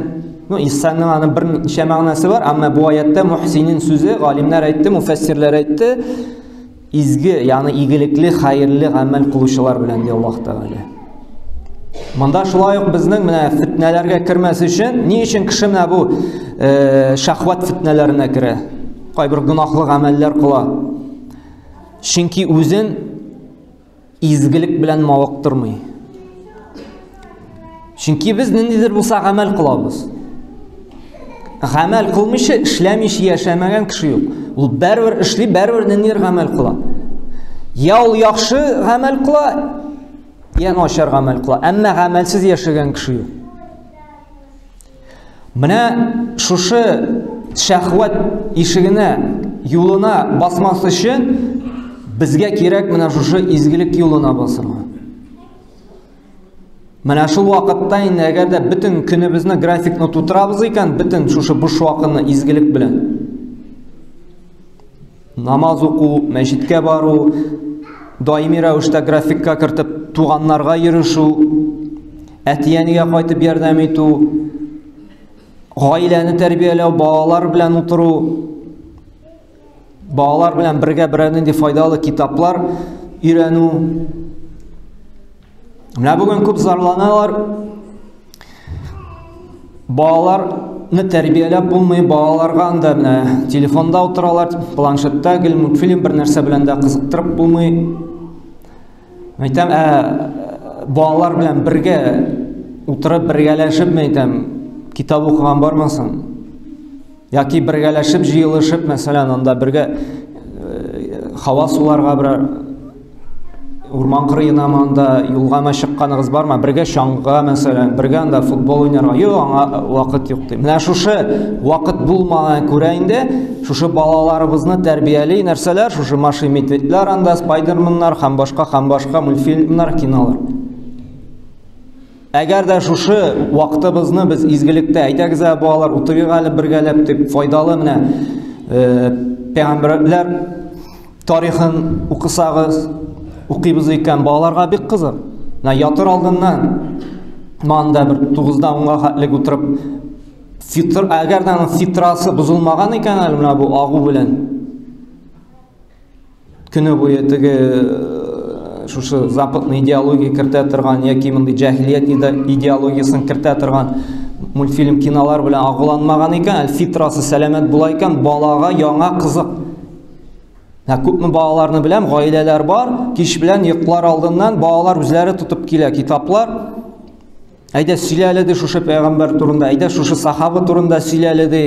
[SPEAKER 1] ну ихсанның аны берничә мәгънәсе бар, әмма бу аятта мухсинин сүзе галимнәр әйтте, муфассирләр әйтте, изге, ягъни игелекле, хәерле гамәл кылучылар белән ди Аллаһ Тәгалә. Монда шулай ук безнең менә фитнәләргә кермәс өчен, ни өчен кеше менә бу э, шәхвәт фитнәләренә керә? Кайбер гөнаһлы гамәлләр кыла. Чөнки үзен изгелек белән мавыктырмый. Чөнки без ниндидер булса гамәл кылабыз. Гамәл кылмыйча, эшләмичә яшәмәгән кеше юк. Ул бәрбер эшли, бәрбер ниндидер гамәл кыла. Я ул яхшы гамәл кыла, я начар гамәл кыла. Әмма гамәлсез яшәгән кеше юк. Менә шушы шәхвәт ишегенә, юлына басмас өчен безгә кирәк менә шушы изгелек юлына басырга. Менә шул вакытта инде әгәр дә бөтен көнебезне графикны тутырабыз икән, бөтен шушы буш вакытны изгелек белән. Намаз уку, мәчеткә бару, даими рәвештә графикка кертеп туганнарга йөрешү, әти-әнигә кайтып ярдәм итү, гаиләне тәрбияләү, балалар белән утыру, балалар белән бергә берәр нинди файдалы китаплар өйрәнү. Менә бүген күп зарланалар. Балаларны тәрбияләп булмый, балаларга анда менә телефонда утыралар, планшетта гел мультфильм бер нәрсә белән дә кызыктырып булмый. Әйтәм, ә балалар белән бергә утырып, бергәләшеп, әйтәм, китап укыган бармы соң? Яки бергәләшеп, җыелышып, мәсәлән, анда бергә э, һава суларга берәр урман кырыена анда юлгама чыкканыгыз бармы? Бергә чаңгыга, мәсәлән, бергә анда футбол уйнарга. Юк, аңа вакыт юк ди. Менә шушы вакыт булмаган күрә инде, шушы балаларыбызны тәрбияли нәрсәләр, шушы Маша и Медведьләр анда, Спайдерменнар һәм башка һәм башка мультфильмнар, кинолар. Әгәр дә шушы вакытыбызны без изгелектә, әйдәгез әле, балалар, утырыйк әле бергәләп дип, файдалы менә пәйгамбәрләр тарихын укысагыз, укыйбыз икән, балаларга бик кызык. Менә ятыр алдыннан манда бер 9-дан 10-га хәтлек утырып фитр, әгәр дә аның фитрасы бозылмаган икән әле менә бу агу белән көне буе теге шушы западный идеология кертә торган яки мондый җәһилият идеологиясен кертә торган мультфильм кинолар белән агуланмаган икән, әле фитрасы сәламәт була икән, балага яңа кызык. Ә күпме балаларны беләм, гаиләләр бар, кич белән йоклар алдыннан балалар үзләре тотып килә китаплар. Әйдә сөйлә әле ди шушы пәйгамбәр турында, әйдә шушы сахаба турында сөйлә әле ди.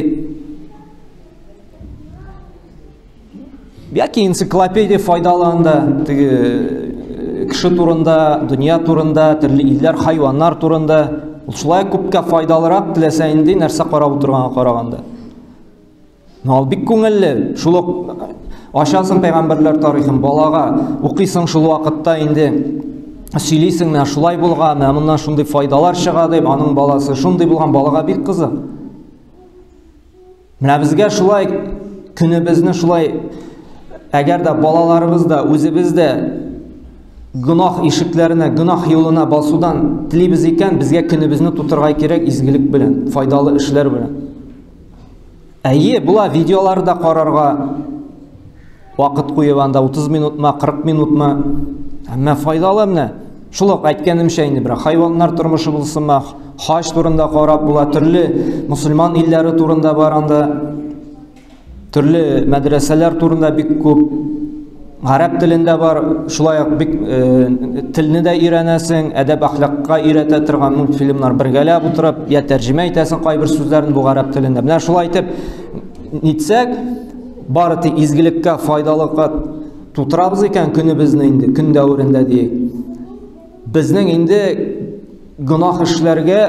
[SPEAKER 1] Яки энциклопедия файдалы анда, теге кеше турында, дөнья турында, төрле илләр, хайваннар турында. Ул шулай күпкә файдалырак, теләсә инде нәрсә карап утырганга караганда. Но ул бик күңелле. Шул ук ачасың пәйгамбәрләр тарихын балага, укыйсың шул вакытта инде сөйлисең, менә шулай булган, менә моннан шундый файдалар чыга дип, аның баласы шундый булган, балага бик кызык. Менә безгә шулай көнебезне шулай, әгәр дә балаларыбыз да, үзебез дә гөнаһ ишекләренә, гөнаһ юлына басудан телибез икән, безгә көнебезне тутырга кирәк изгелек белән, файдалы эшләр белән. Әйе, була видеолар да карарга вакыт куеп анда 30 минутмы, 40 минутмы. Әмма файдалы менә. Шул ук әйткәнемчә инде, бер хайваннар тормышы булсынмы, хаҗ турында карап була, төрле мусульман илләре турында бар анда, төрле мәдрәсәләр турында бик күп. Гарәп телендә бар, шулай ук бик телне дә өйрәнәсең, әдәп әхлакка өйрәтә торган мультфильмнар бергәләп утырып, я тәрҗемә итәсең кайбер сүзләрен бу гарәп телендә. Менә шулай итеп нитсәк, бары тик изгелеккә, файдалыкка тутырабыз икән көнебезне инде, көн дәверендә диек. Безнең инде гөнаһ эшләргә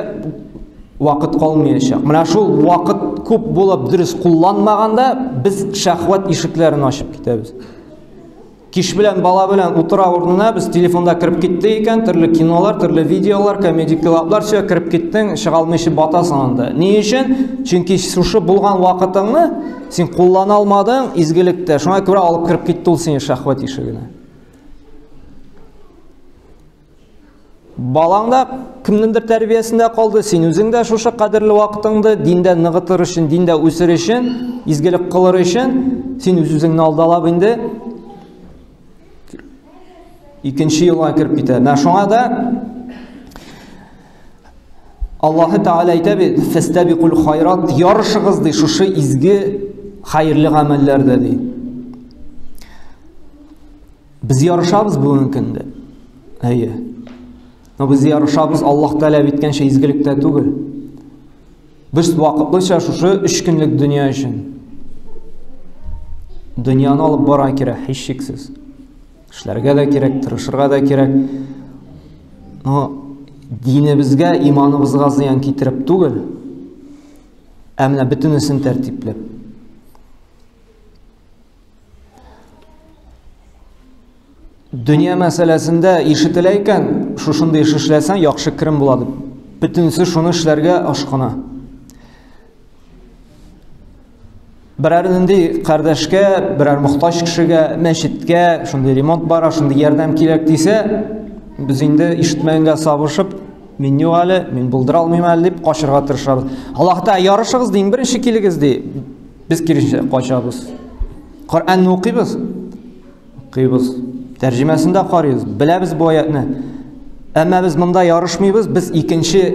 [SPEAKER 1] вакыт калмаячак. Менә шул вакыт күп булып дөрес кулланмаганда без шәһвәт ишекләрен ачып китәбез. Кич белән бала белән утыра урынына без телефонда кереп китте икән, төрле кинолар, төрле видеолар, комедий клаблар все кереп киттең, чыга алмыйча батасың анда. Ни өчен? Чөнки шушы булган вакытыңны син куллана алмадың изгелектә. Шуңа күрә алып кереп китте ул сине шәһвәт ишегенә. Балаң да кемнеңдер тәрбиясендә калды, син үзең дә шушы кадерле вакытыңды диндә ныгытыр өчен, диндә үсер өчен, изгелек кылыр өчен, син үз-үзеңне алдалап инде икенче юлга кереп китә. Менә шуңа да Аллаһы Тәгалә әйтә бит, фәстәбикул хайрат, ярышыгыз ди шушы изге хәерле гамәлләрдә ди. Без ярышабыз бүгенге көндә. Әйе. Но без ярышабыз Аллаһ таләп иткәнчә изгелектә түгел. Без вакытлыча шушы өч көнлек дөнья өчен дөньяны алып бара кирәк, һичшиксез. Эшләргә дә кирәк, тырышырга да кирәк. Но динебезгә, иманыбызга зыян китереп түгел, ә менә бөтенесен тәртипләп. Дөнья мәсьәләсендә ишетелә икән, шушындый эш эшләсәң, яхшы керем була дип. Бөтенесе шуны эшләргә ашкына. Берәр нинди кардәшкә, берәр мохтаҗ кешегә, мәчеткә шундый ремонт бара, шундый ярдәм кирәк дисә, без инде ишетмәгәнгә сабышып, мин юк әле, мин булдыра алмыйм әле дип качырга тырышабыз. Аллаһ Тәгалә ярышыгыз ди, иң беренче килегез ди. Без киресенчә качабыз. Коръәнне укыйбыз. Укыйбыз. Тәрҗемәсен дә карыйбыз. Беләбез бу аятны. Әмма без монда ярышмыйбыз, без икенче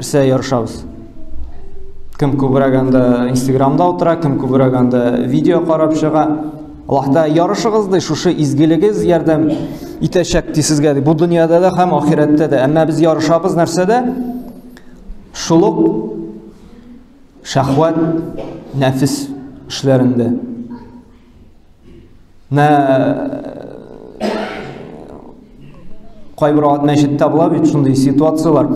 [SPEAKER 1] нәрсә ярышабыз. Кем күбрәк анда Инстаграмда утыра, кем күбрәк анда видео карап чыга. Аллаһ Тәгалә ярышыгыз ди, шушы изгелегез ярдәм итәчәк ди сезгә ди. Бу дөньяда да һәм ахирәттә дә. Әмма без ярышабыз нәрсәдә? Шул ук Шәһвәт, нәфес эшләрендә. Менә кайбер вакыт мәчеттә була бит шундый ситуацияләр.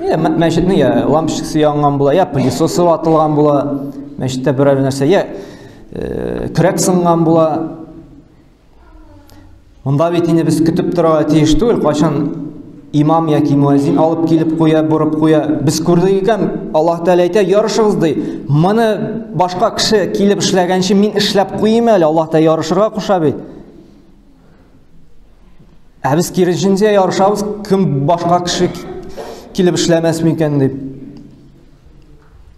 [SPEAKER 1] Я мәчетнең я лампочкасы янган була, я пылесосы ватылган була, мәчеттә берәр нәрсә, я көрәк сынган була. Монда бит инде без көтеп торырга тиеш түгел, кайчан имам яки муәзин алып килеп куя, борып куя. Без күрдек икән, Аллаһ Тәгалә әйтә, ярышыгыз ди. Моны башка кеше килеп эшләгәнче мин эшләп куйыйм әле, Аллаһ Тәгалә ярышырга куша бит. Ә без киресенчә ярышабыз, кем башка кеше килеп эшләмәс микән дип.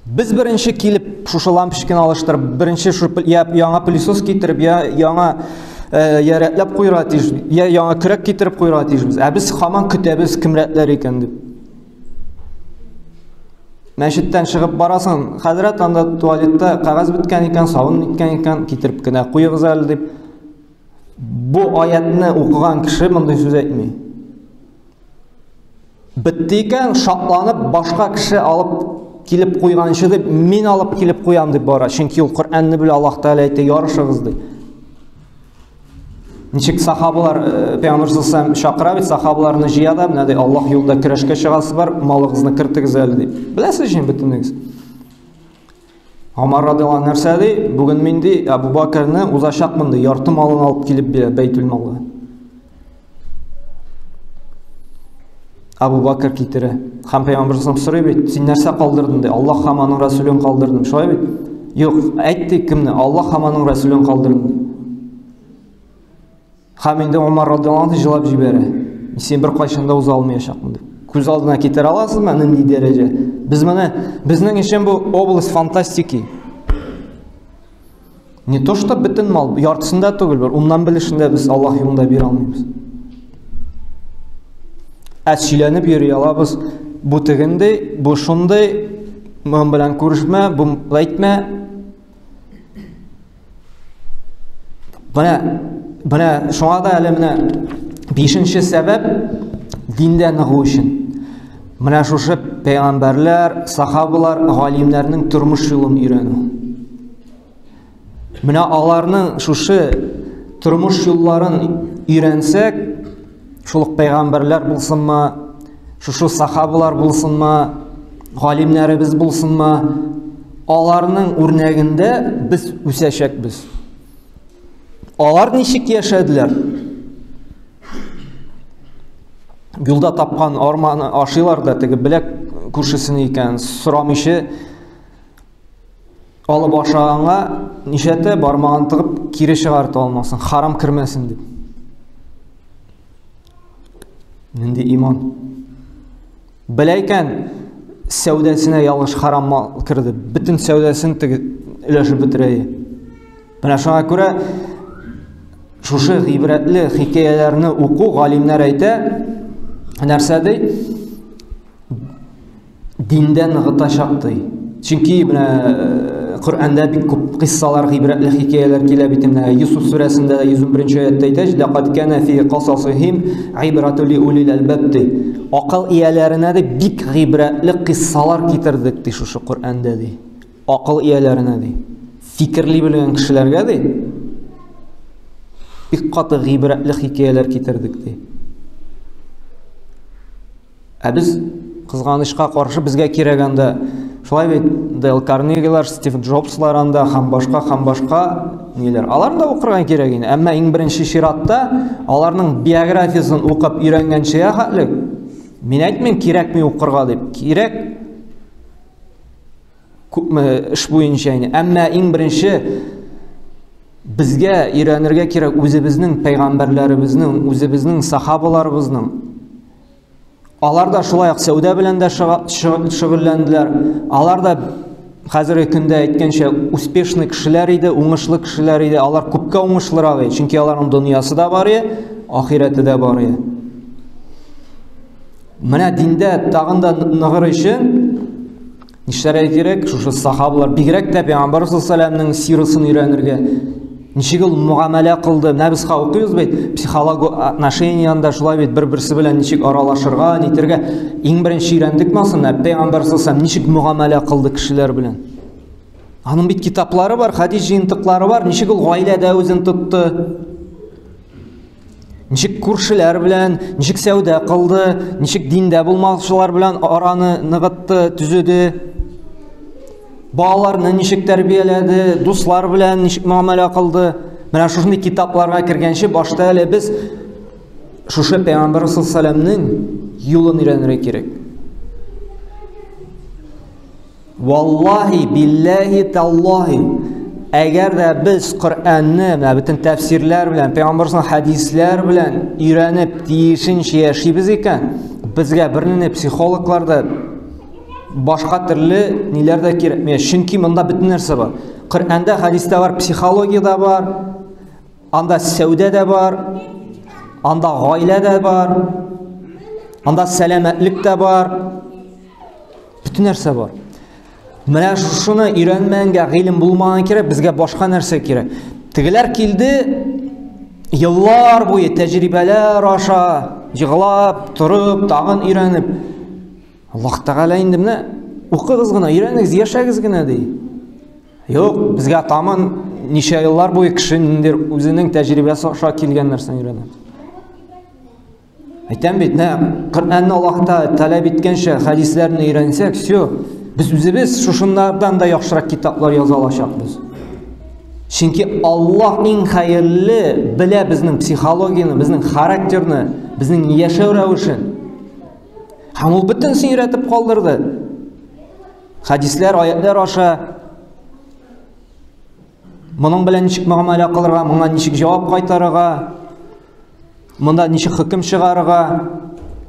[SPEAKER 1] Без беренче килеп шушы лампочканы алыштырып, беренче шу я яңа пылесос китереп, я яңа я рәтләп куйырга тиеш, я яңа көрәк китереп куйырга тиешбез. Ә без һаман көтәбез, кем рәтләр икән дип. Мәчеттән чыгып барасың, хәзрәт анда туалетта кәгазь беткән икән, сабын беткән икән, китереп кенә куегыз әле дип. Бу аятны укыган кеше мондый сүз әйтми. Бетте икән, шатланып башка кеше алып килеп куйганчы дип, мин алып килеп куям дип бара. Чөнки ул Коръәнне белә, Аллаһ Тәгалә әйтә, ярышыгыз ди. Ничек сахабалар э, Пәйгамбәр саллаллаху чакыра бит, сахабаларны җыя да, менә ди, Аллаһ юлында көрәшкә чыгасы бар, малыгызны кертегез әле дип. Беләсез инде бөтенегез. Омар радиаллаху нәрсә ди? Бүген мин ди, Абу Бакрны узачакмын ди, ярты малын алып килеп бирә Бәйтүл малга. Абу Бакр китерә. Һәм Пәйгамбәр саллаллаху сорый бит, син нәрсә калдырдың ди? Аллаһ һәм аның Расулын калдырдым. Шулай бит? Юк, әйт ди кемне? Аллаһ һәм аның Расулын калдырдым. Һәм инде Умар радиаллаху анһу җылап җибәрә. Син бер кайчан да уза алмаячакмын дип. Күз алдына китерә аласызмы, нинди дәрәҗә? Без моны, безнең өчен бу область фантастики. Не то, что бөтен мал, яртысында түгел, бер уннан белешендә без Аллаһ юлында бирә алмыйбыз. Ә сөйләнеп йөри алабыз, бу тегендей, бу шундый, моның белән күрешмә, бу әйтмә. Менә, менә шуңа да әле менә бишенче сәбәп диндә ныгу өчен. Менә шушы пәйгамбәрләр, сахабалар, галимнәрнең тормыш юлын өйрәнү. Менә аларның шушы тормыш юлларын өйрәнсәк, шул ук пәйгамбәрләр булсынмы, шушы сахабалар булсынмы, галимнәребез булсынмы, аларның үрнәгендә без үсәчәкбез. Алар ничек яшәделәр? Юлда тапкан арманы ашыйлар да, теге беләк күршесен икән, сорамыйча алып ашаганга нишәтә бармагын тыгып кире чыгарта алмасын, харам кермәсен дип. Нинди иман. Белә икән, сәүдәсенә ялгыш харам мал керде. Бөтен сәүдәсен теге өләшеп бетерә. Менә шуңа күрә шушы гыйбрәтле хикәяләрне уку галимнәр әйтә, нәрсә ди? Диндә ныгытачак ди. Чөнки менә э, Коръәндә бик күп кыйссалар, гыйбрәтле хикәяләр килә бит менә. Юсуф сүрәсендә 111 аятта әйтә, "Лақад кана фи касасихим гыйбрату ли улил албаб" ди. Акыл ияләренә ди бик гыйбрәтле кыйссалар китердек ди шушы Коръәндә ди. Акыл ияләренә ди. Фикерли белгән кешеләргә ди. Бик каты гыйбрәтле хикәяләр китердек ди. Ә без кызганычка каршы безгә кирәк анда шулай бит Дейл Карнегилар, Стив Джобслар анда һәм башка һәм башка ниләр. Аларны да укырга кирәк инде. Әмма иң беренче чиратта аларның биографиясен укып өйрәнгәнчегә хәтле мин әйтмим кирәкми укырга дип. Кирәк күпме эш буенча инде. Әмма иң беренче безгә өйрәнергә кирәк үзебезнең пәйгамбәрләребезнең, үзебезнең сахабаларыбызның. Алар да шулай ук сәүдә белән дә шөгыльләнделәр. Алар да хәзерге көндә әйткәнчә успешный кешеләр иде, уңышлы кешеләр иде. Алар күпкә уңышлырак иде, чөнки аларның дөньясы да бар иде, ахирәте дә бар иде. Менә диндә тагын да ныгыр өчен Нишләргә кирәк? Шушы сахабалар, бигрәк тә Пәйгамбәр саллаллаху алейһи сирасын өйрәнергә. Ничек ул мугамәлә кылды? Менә без укыйбыз бит, психолог отношениянда шулай бит бер-берсе белән ничек аралашырга, нитергә. Иң беренче өйрәндек монысын, Пәйгамбәр саллаллаху ничек мугамәлә кылды кешеләр белән. Аның бит китаплары бар, хадис җыентыклары бар, ничек ул гаиләдә үзен тотты. Ничек күршеләр белән, ничек сәүдә кылды, ничек диндә булмаучылар белән араны ныгытты, төзеде. Балаларны ничек тәрбияләде, дуслар белән ничек муамәлә кылды. Менә шушындый китапларга кергәнче башта әле без шушы Пәйгамбәр саллаллаху юлын өйрәнергә кирәк. Валлаһи, билләһи, таллаһи. Әгәр дә без Коръәнне, менә бөтен тәфсирләр белән, пәйгамбәрнең хәдисләр белән өйрәнеп тиешенчә яшибез икән, безгә бернинди психологлар да, башка төрле ниләр дә кирәкми. Чөнки монда бөтен нәрсә бар. Коръәндә, хәдистә бар, психология дә бар, анда сәүдә дә бар, анда гаилә дә бар, анда сәламәтлек тә бар. Бөтен нәрсә бар. Менә шуны өйрәнмәгәнгә, гыйлем булмаган кирәк, безгә башка нәрсә кирәк. Тегеләр килде, еллар буе тәҗрибәләр аша, җыгылап, торып, тагын өйрәнеп. Аллаһ Тәгалә инде менә укыгыз гына, өйрәнегез, яшәгез генә ди. Юк, безгә тамын ничә еллар буе кеше ниндидер үзенең тәҗрибәсе аша килгән нәрсәне өйрәнә. Әйтәм бит, нә, Коръәнне Аллаһ Тәгалә таләп иткәнчә хәдисләрне өйрәнсәк, все, без үзебез шушыннардан да яхшырак китаплар яза алачакбыз. Чөнки Аллаһ иң хәерле белә безнең психологияне, безнең характерны, безнең яшәү рәвешен. Һәм ул бөтенесен өйрәтеп калдырды. Хәдисләр, аятлар аша моның белән ничек мөгамәлә кылырга, моңа ничек җавап кайтарырга, Монда ничек хөкем чыгарырга?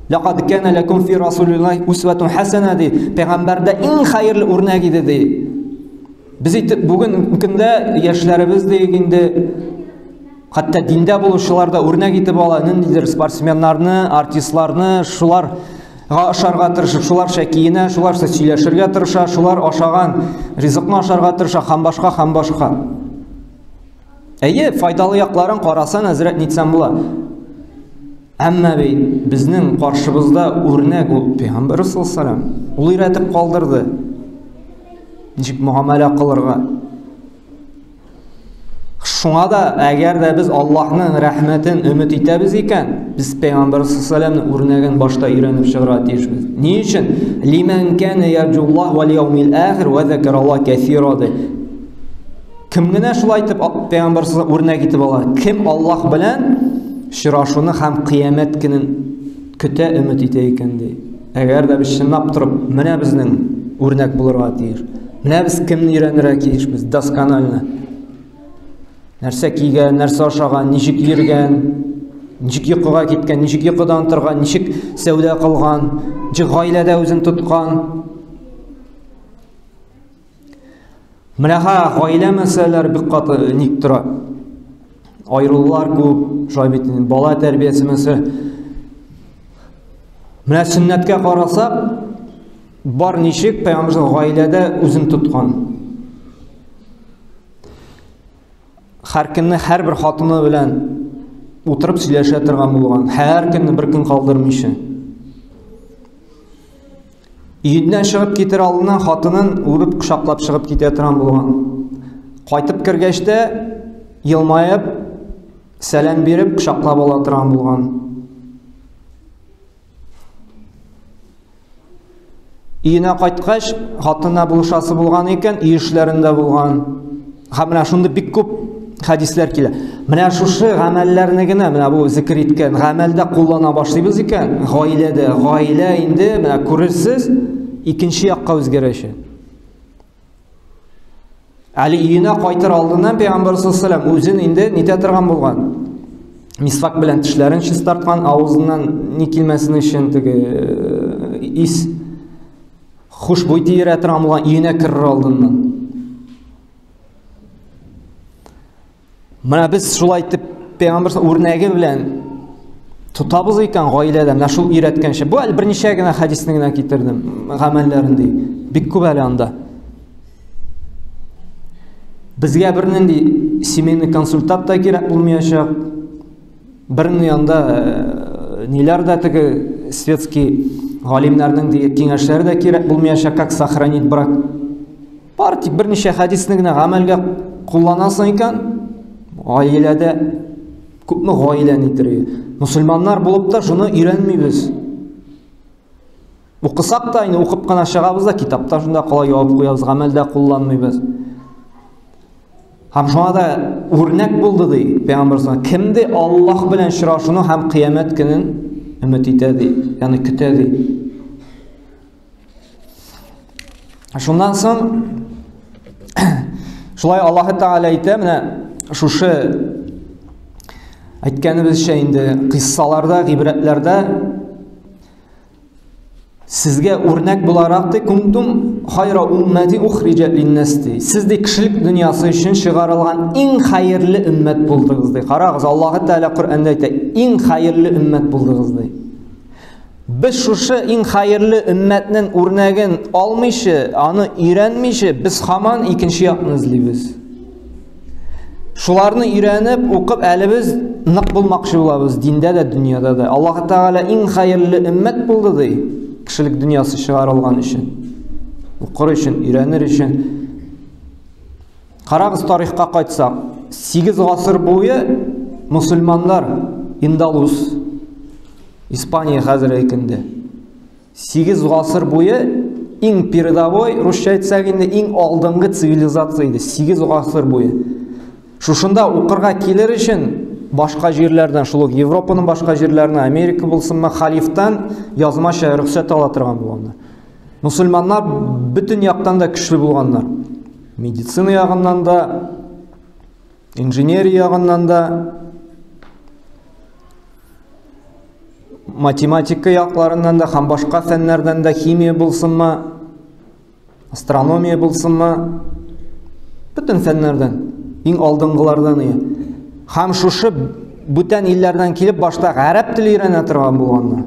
[SPEAKER 1] Лақад кана лакум фи расулиллаһи усватун хасана ди. Пәйгамбәрдә иң хәерле үрнәк иде ди. Без итеп бүген көндә яшьләребез ди инде хәтта диндә булучылар да үрнәк итеп ала ниндидер спортсменнарны, артистларны, шулар ашарга тырышып, шуларча киенә, шуларча сөйләшергә тырыша, шулар ашаган ризыкны ашарга тырыша һәм башка, һәм башка. Әйе, файдалы якларын карасан, әзрәк нитсәм була. Әмма бит безнең каршыбызда үрнәк ул Пәйгамбәр саллаллаху Ул өйрәтеп калдырды. Ничек мөгамәлә кылырга. Шуңа да әгәр дә без Аллаһның рәхмәтен өмет итәбез икән, без Пәйгамбәр саллаллаху үрнәген башта өйрәнеп чыгарга тиешбез. Ни өчен? Лиман кана ярҗуллаһ вал яумил ахир ва закараллаһ кәсира ди. Кем генә шулай итеп пәйгамбәр үрнәк итеп ала? Кем Аллаһ белән очрашуны һәм кыямәт көнен көтә, өмет итә икән ди. Әгәр дә без чынлап торып, менә безнең үрнәк булырга тиеш. Менә без кемне өйрәнергә тиешбез досконально. Нәрсә кигән, нәрсә ашаган, ничек йөргән, ничек йокыга киткән, ничек йокыдан торган, ничек сәүдә кылган, ничек гаиләдә үзен тоткан. Менә ха гаилә мәсьәләләре бик каты ник тора. Аерылулар күп, шулай бит бала тәрбиясе мәсьәлә. Менә сөннәткә карасак, бар ничек пәйгамбер гаиләдә үзен тоткан. Һәр көнне һәрбер хатыны белән утырып сөйләшә торган булган. Һәр көнне бер көн калдырмыйча. Өеннән чыгып китер алдыннан хатынын үбеп кочаклап чыгып китә торган булган. Кайтып кергәч тә елмаеп, сәлам биреп кочаклап ала торган булган. Өенә кайткач, хатынына булышасы булган икән, өй эшләрендә булган. Һәм менә шундый бик күп хәдисләр килә. Менә шушы гамәлләрне генә, менә бу зикер иткән гамәлдә куллана башлыйбыз икән, гаиләдә, гаилә инде менә күрерсез, икенче якка үзгәрәчәк. Әле өенә кайтыр алдыннан Пәйгамбәр саллаллаху алейһи үзен инде нитә торган булган. Мисвак белән тешләрен чистарткан, авызыннан ни килмәсен өчен теге э, ис хушбуй тиерә торган булган өенә керер алдыннан. Менә без шулай итеп пәйгамбер үрнәге белән тотабыз икән гаиләдә, менә шул өйрәткәнчә. Бу әле берничә генә хәдисне генә китердем, гамәлләрен ди. Бик күп әле анда. Безгә бернинди семейный консультант та кирәк булмаячак. Берни анда э, ниләр дә теге светский галимнәрнең киңәшләре дә кирәк булмаячак, как сохранить брак. Бар тик берничә хәдисне генә гамәлгә кулланасың икән, гаиләдә күпме гаилә нитери. Мусульманнар булып та шуны өйрәнмибез. Укысак та инде укып кына чыгабыз да, китапта шунда кала ябып куябыз, гамәлдә кулланмыйбыз. Һәм шуңа да үрнәк булды ди Пәйгамбәр Кемде Аллаһ белән очрашуны һәм кыямәт көнен өмет итә ди, ягъни көтә ди. Шуннан соң шулай Аллаһы Тәгалә әйтә, менә шушы әйткәнебезчә инде кыйссаларда, гыйбрәтләрдә сезгә үрнәк буларак ди, кунтум хайра уммати ухриҗат линнас ди. Сез ди кешелек дөньясы өчен чыгарылган иң хәерле өммәт булдыгыз ди. Карагыз, Аллаһы Тәгалә Коръәндә әйтә, иң хәерле өммәт булдыгыз ди. Без шушы иң хәерле өммәтнең үрнәген алмыйча, аны өйрәнмичә, без һаман икенче якны эзлибез. Шуларны өйрәнеп, укып, әле без нык булмакчы булабыз диндә дә, дөньяда да. Аллаһ Тәгалә иң хәерле өммәт булды ди, кешелек дөньясы чыгарылган өчен. Укыр өчен, өйрәнер өчен. Карагыз, тарихка кайтсак, 8 гасыр буе мусульманнар Индалус, Испания хәзерге көндә 8 гасыр буе иң передовой, русча әйтсәк инде, иң алдынгы цивилизация иде. 8 гасыр буе. Шушында укырга килер өчен башка җирләрдән, шул ук Европаның башка җирләреннән, Америка булсынмы, халифтан язмача рөхсәт ала торган булганнар. Мусульманнар бөтен яктан да көчле булганнар. Медицина ягыннан да, инженерия ягыннан да, математика якларыннан да һәм башка фәннәрдән дә, химия булсынмы, астрономия булсынмы, бөтен фәннәрдән иң алдынгылардан ие. Һәм шушы бүтән илләрдән килеп башта гарәп теле өйрәнә торган булганнар.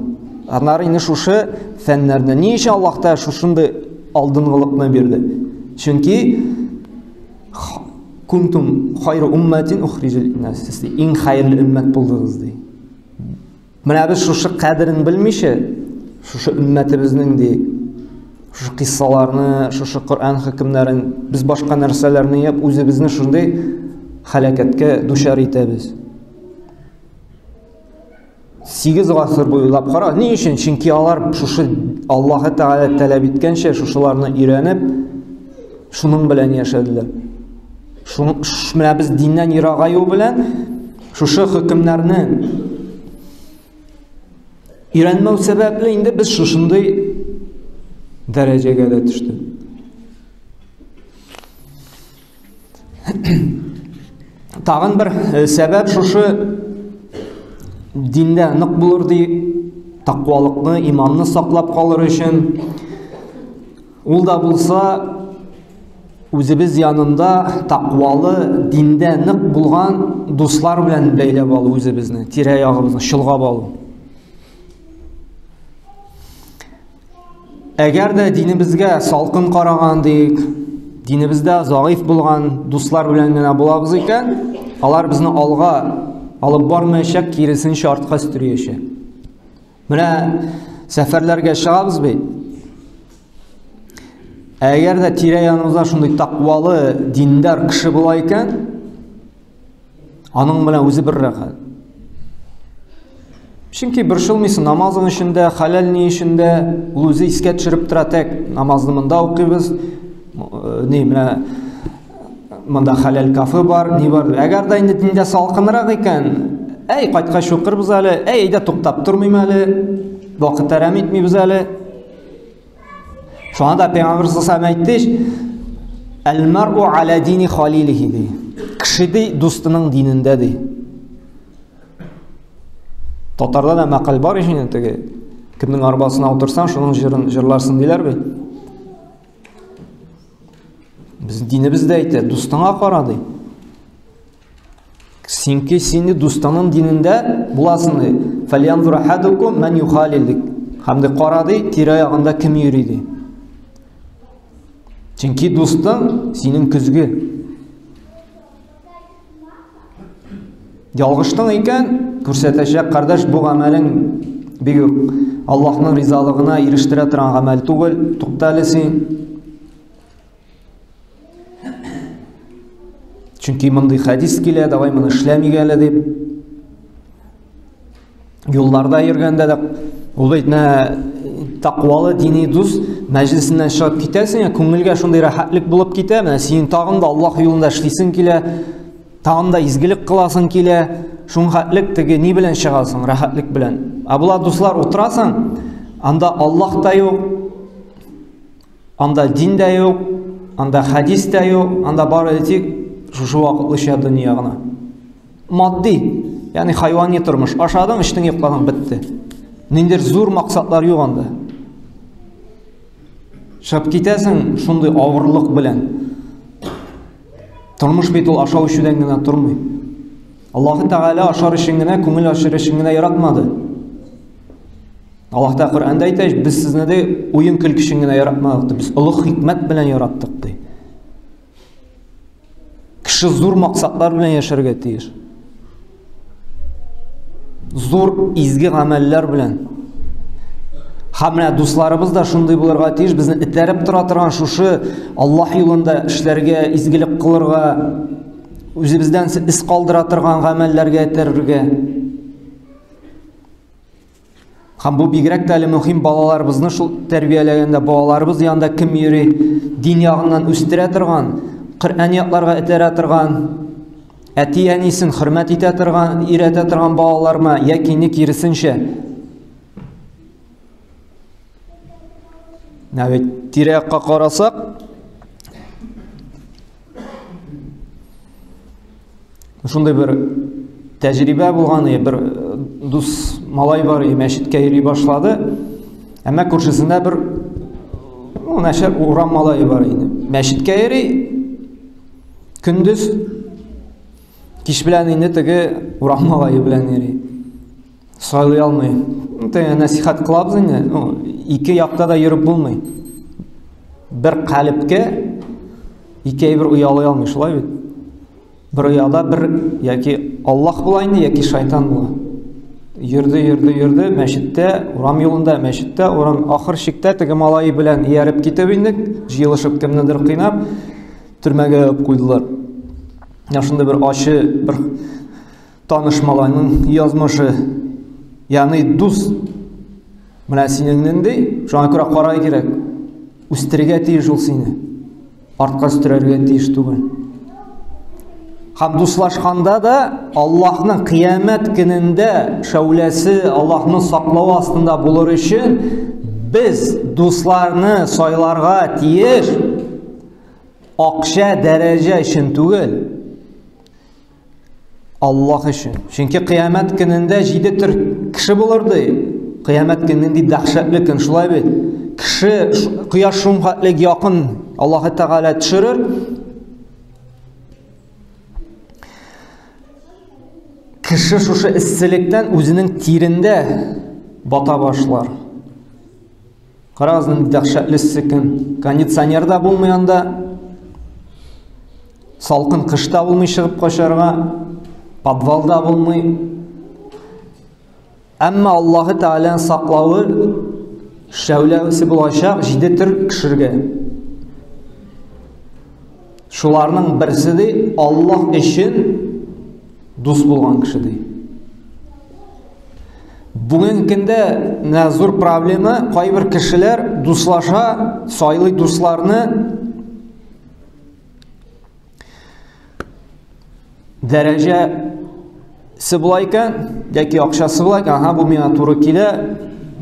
[SPEAKER 1] Аннары инде шушы фәннәрне. Ни өчен Аллаһ Тәгалә шушындый алдынгылыкны бирде? Чөнки кунтум хайру умматин ухриҗул линнас. Сез иң хәерле өммәт булдыгыз ди. Менә без шушы кадерен белмичә, шушы өммәтебезнең ди, шушы кыйссаларны, шушы Коръән хөкемнәрен, без башка нәрсәләрне яп, үзебезне шундый халәкәткә дучар итәбез. 8 гасыр буе уйлап кара. Ни өчен? Чөнки алар шушы Аллаһы Тәгалә таләп иткәнчә шушыларны өйрәнеп, шуның белән яшәделәр. Шуның менә без диннән ерагаю белән шушы хөкемнәрне өйрәнмәү сәбәпле инде без шушындый дәрәҗәгә дә төштек. Тагын бер э, сәбәп шушы диндә нык булыр ди, тақвалыкны, иманны саклап калыр өчен ул да булса үзебез янында тақвалы, диндә нык булган дуслар белән бәйләп алу үзебезне, тирә-ягыбызны чолгап алу. Әгәр дә динебезгә салкын караган диек, динебездә заиф булган дуслар белән генә булабыз икән, алар безне алга алып бармаячак, киресенчә артка өстериячәк. Менә сәфәрләргә чыгабыз бит. Әгәр дә тирә-яныбызда шундый таквалы, диндар кеше була икән, Аның белән үзе бер рәхәт. Чөнки борчылмыйсың намазың өчен дә, хәләл ни өчен дә, ул үзе искә төшереп тора, тәк намазны монда укыйбыз. Э, ни менә монда хәләл кафе бар, ни бар. Әгәр дә инде диндә салкынрак икән, әй, кайткач укырбыз әле, әй, әйдә туктап тормыйм әле, вакыт әрәм итмибез әле. Шуңа да Пәйгамбер саллаллаху әйтте, Әл-мар'у аля дини халилихи ди. Кеше ди дустының динендә ди. Татарда да мәкаль бар ич инде теге. Кемнең арбасына утырсаң, шуның җырын җырларсың диләр бит. Без динебез дә әйтә, дустыңа кара ди. Синки сине дустының динендә буласың ди. Фәлянзур ахадукум ман юхалил ди. Һәм дә кара ди, тирә-ягында кем йөри ди. Чөнки дустың синең көзге. Ялгыштың икән, күрсәтәчәк, кардәш, бу гамәлең бик үк Аллаһның ризалыгына ирештерә торган гамәл түгел, тукта әле син. Чөнки мондый хәдис килә, давай моны эшләмик әле дип. Юлларда йөргәндә дә ул бит менә тақвалы дини дус мәҗлесеннән чыгып китәсең, күңелгә шундый рәхәтлек булып китә, менә синең тагын да Аллаһ юлында эшлисең килә. Тагын да изгелек кыласың килә, шуңхәтлек теге ни белән чыгасың, рәхәтлек белән. Ә була дуслар утырасың, анда Аллаһ та юк, анда дин дә юк, анда хәдис тә юк, анда бары тик шушы вакытлыча дөнья гына. Матди, ягъни хайвани тормыш. Ашадың, эчтең, йокладың, бетте. Ниндидер зур максатлар юк анда. Чыгып китәсең шундый авырлык белән. Тормыш бит ул ашау эчүдән генә тормый. Аллаһы Тәгалә ашар өчен генә, күңел ачыр өчен генә яратмады. Аллаһ Тәгалә Коръәндә әйтә, без сезне дә уен көлке өчен генә яратмадык, без олы хикмәт белән яраттык ди. Кеше зур максатлар белән яшәргә тиеш. Зур изге гамәлләр белән. Һәм менә дусларыбыз да шундый булырга тиеш, безне этәреп тора торган шушы Аллаһ юлында эшләргә, изгелек кылырга, үзебездән эз калдыра торган гамәлләргә этәрергә. Һәм бу бигрәк тә әле мөһим балаларыбызны шул тәрбияләгәндә, балаларыбыз янында кем йөри, дин ягыннан үстерә торган, Коръән ятларга этәрә торган, әти-әнисен хөрмәт итә торган, өйрәтә торган балалармы, яки не киресенчә. Менә бит тирә-якка карасак, Шундый бер тәҗрибә булган, бер дус малай бар, мәчеткә йөри башлады. Әмма күршесендә бер ну, начар урам малае бар иде. Мәчеткә йөри, көндез кич белән инде теге урам малае белән йөри. Сайлый алмый. Теге нәсихәт кылабыз инде. Ну, ике якта да йөреп булмый. Бер калепкә ике әйбер оялый алмый, шулай бит? Бер ояда бер яки Аллаһ була инде, яки шайтан була. Йөрде, йөрде, йөрде, мәчеттә, урам юлында, мәчеттә, урам ахыр чиктә теге малай белән ияреп китеп инде, җыелышып кемнедер кыйнап, төрмәгә ябып куйдылар. Менә шундый бер ачы бер таныш малайның язмышы. Ягъни дус менә синең нинди, шуңа күрә карай кирәк. Үстерергә тиеш ул сине. Артка өстерәргә тиеш түгел. Һәм дуслашканда да Аллаһның кыямәт көнендә шәүләсе Аллаһның саклавы астында булыр өчен без дусларны сайларга тиеш. Акча, дәрәҗә өчен түгел. Аллаһ өчен. Чөнки кыямәт көнендә җиде төр кеше булыр ди. Кыямәт көне нинди дәһшәтле көн, шулай бит? Кеше кояш шунхәтле якын Аллаһ Тәгалә төшерер. Кеше шушы эсселектән үзенең тирендә бата башлар. Карагыз, нинди дәһшәтле эссе көн. Кондиционер да булмый анда. Салкын кышта булмый чыгып качарга, подвалда булмый. Әмма Аллаһы Тәгаләнең саклавы шәүләсе булачак җиде төр кешергә. Шуларның берсе ди Аллаһ өчен дус булган кеше ди. Бүгенге көндә менә зур проблема, кайбер кешеләр дуслаша, сайлый дусларны Дәрәҗәсе була икән, яки акчасы була икән, ага, бу миңа туры килә,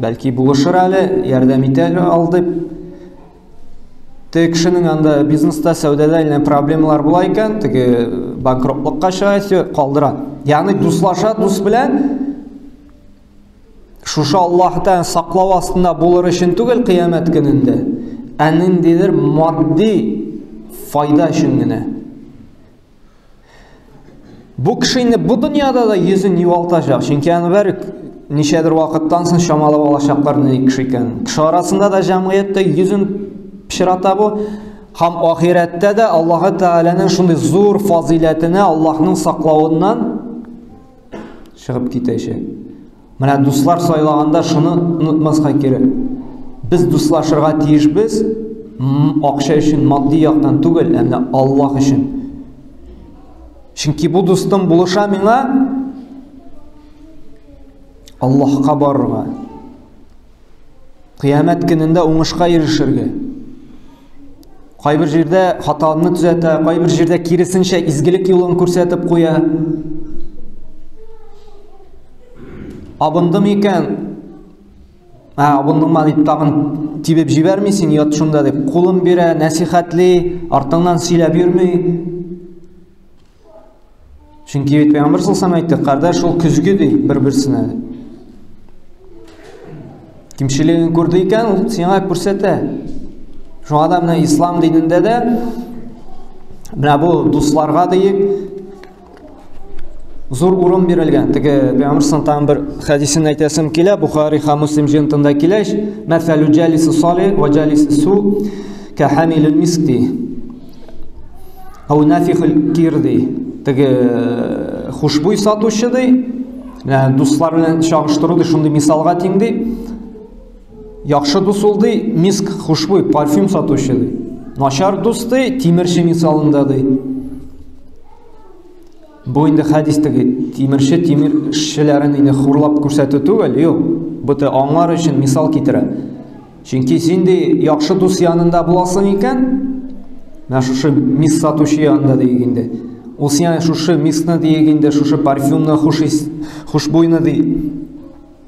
[SPEAKER 1] бәлки булышыр әле, ярдәм итә ал дип. Теге кешенең анда бизнеста, сәүдәдә әллә проблемалар була икән, теге банкротлыкка чыга, все, калдыра. Ягъни дуслаша дус белән Шушы Аллаһ Тәгалә саклау астында булыр өчен түгел кыямәт көнендә, ә ниндидер матди файда өчен генә. Бу кеше инде бу дөньяда да йөзен югалтачак, чөнки аны бер ничәдер вакыттан соң чамалап алачаклар нинди кеше икәнен. Кеше арасында да җәмгыятьтә йөзен пычрата бу. Һәм ахирәттә дә Аллаһы Тәгаләнең шундый зур фазыйләтенә, Аллаһның саклавыннан чыгып китәчәк. Менә дуслар сайлаганда шуны онытмаска кирәк. Без дуслашырга тиешбез, акча өчен матди яктан түгел, ә менә Аллаһ өчен. Чөнки бу дустым булыша миңа Аллаһка барырга. Кыямәт көнендә уңышка ирешергә. Кайбер җирдә хатаңны төзәтә, кайбер җирдә киресенчә изгелек юлын күрсәтеп куя. Абындым икән, ә, абындыңма дип тагын тибеп җибәрми син, ят шунда дип. Кулын бирә, нәсихәтли, артыңнан сөйләп йөрми. Чөнки бит Пәйгамбер саллаллаху әйтте, кардәш ул көзге ди бер-берсенә. Кимчелеген күрде икән, ул сиңа күрсәтә. Шуңа да менә ислам динендә дә менә бу дусларга диеп зур урын бирелгән. Теге Пәйгамбер саллаллаху бер хәдисен әйтәсем килә, Бухари һәм Муслим җыентында килә, мәсәлү җалиси салих ва җалиси су ка хамилил миск ди. Ау нафихул кир ди. Теге э, хушбуй сатучы ди. Менә дуслар белән чагыштыру ди, шундый мисалга тиң ди. Яхшы дус ул ди, миск хушбуй, парфюм сатучы ди. Начар дус ди, тимерче мисалында ди. Бу инде хәдис теге тимерче тимер эшчеләрен инде хурлап күрсәтү түгел, юк. Бу те аңлар өчен мисал китерә. Чөнки син ди яхшы дус янында буласың икән, менә шушы мис сатучы янында диек инде. Ул сиңа шушы мисны диек инде, шушы парфюмны, хуш ис, хушбуйны ди.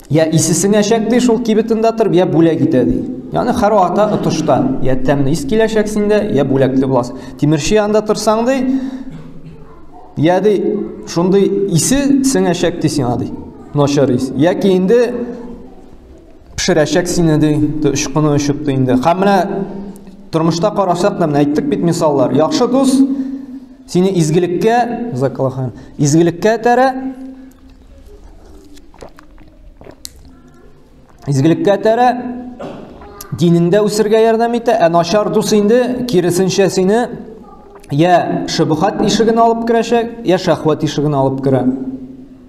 [SPEAKER 1] Я исе сеңәчәк ди шул кибетендә торып, я бүләк итә ди. Ягъни һәр вакытта отышта. Я тәмле ис киләчәк синдә, я бүләкле буласың. Тимерче янында торсаң ди, я ди шундый исе сеңәчәк ди сиңа ди. Начар ис. Яки инде пешерәчәк сине ди, очкыны очып ди инде. Һәм менә тормышта карасак та, менә әйттек бит мисаллар. Яхшы дус сине изгелеккә, закалахан, изгелеккә этәрә, изгелеккә этәрә, динеңдә үсергә ярдәм итә, ә начар дус инде киресенчә сине я шөбһәт ишеген алып керәчәк, я шәһвәт ишеген алып керә.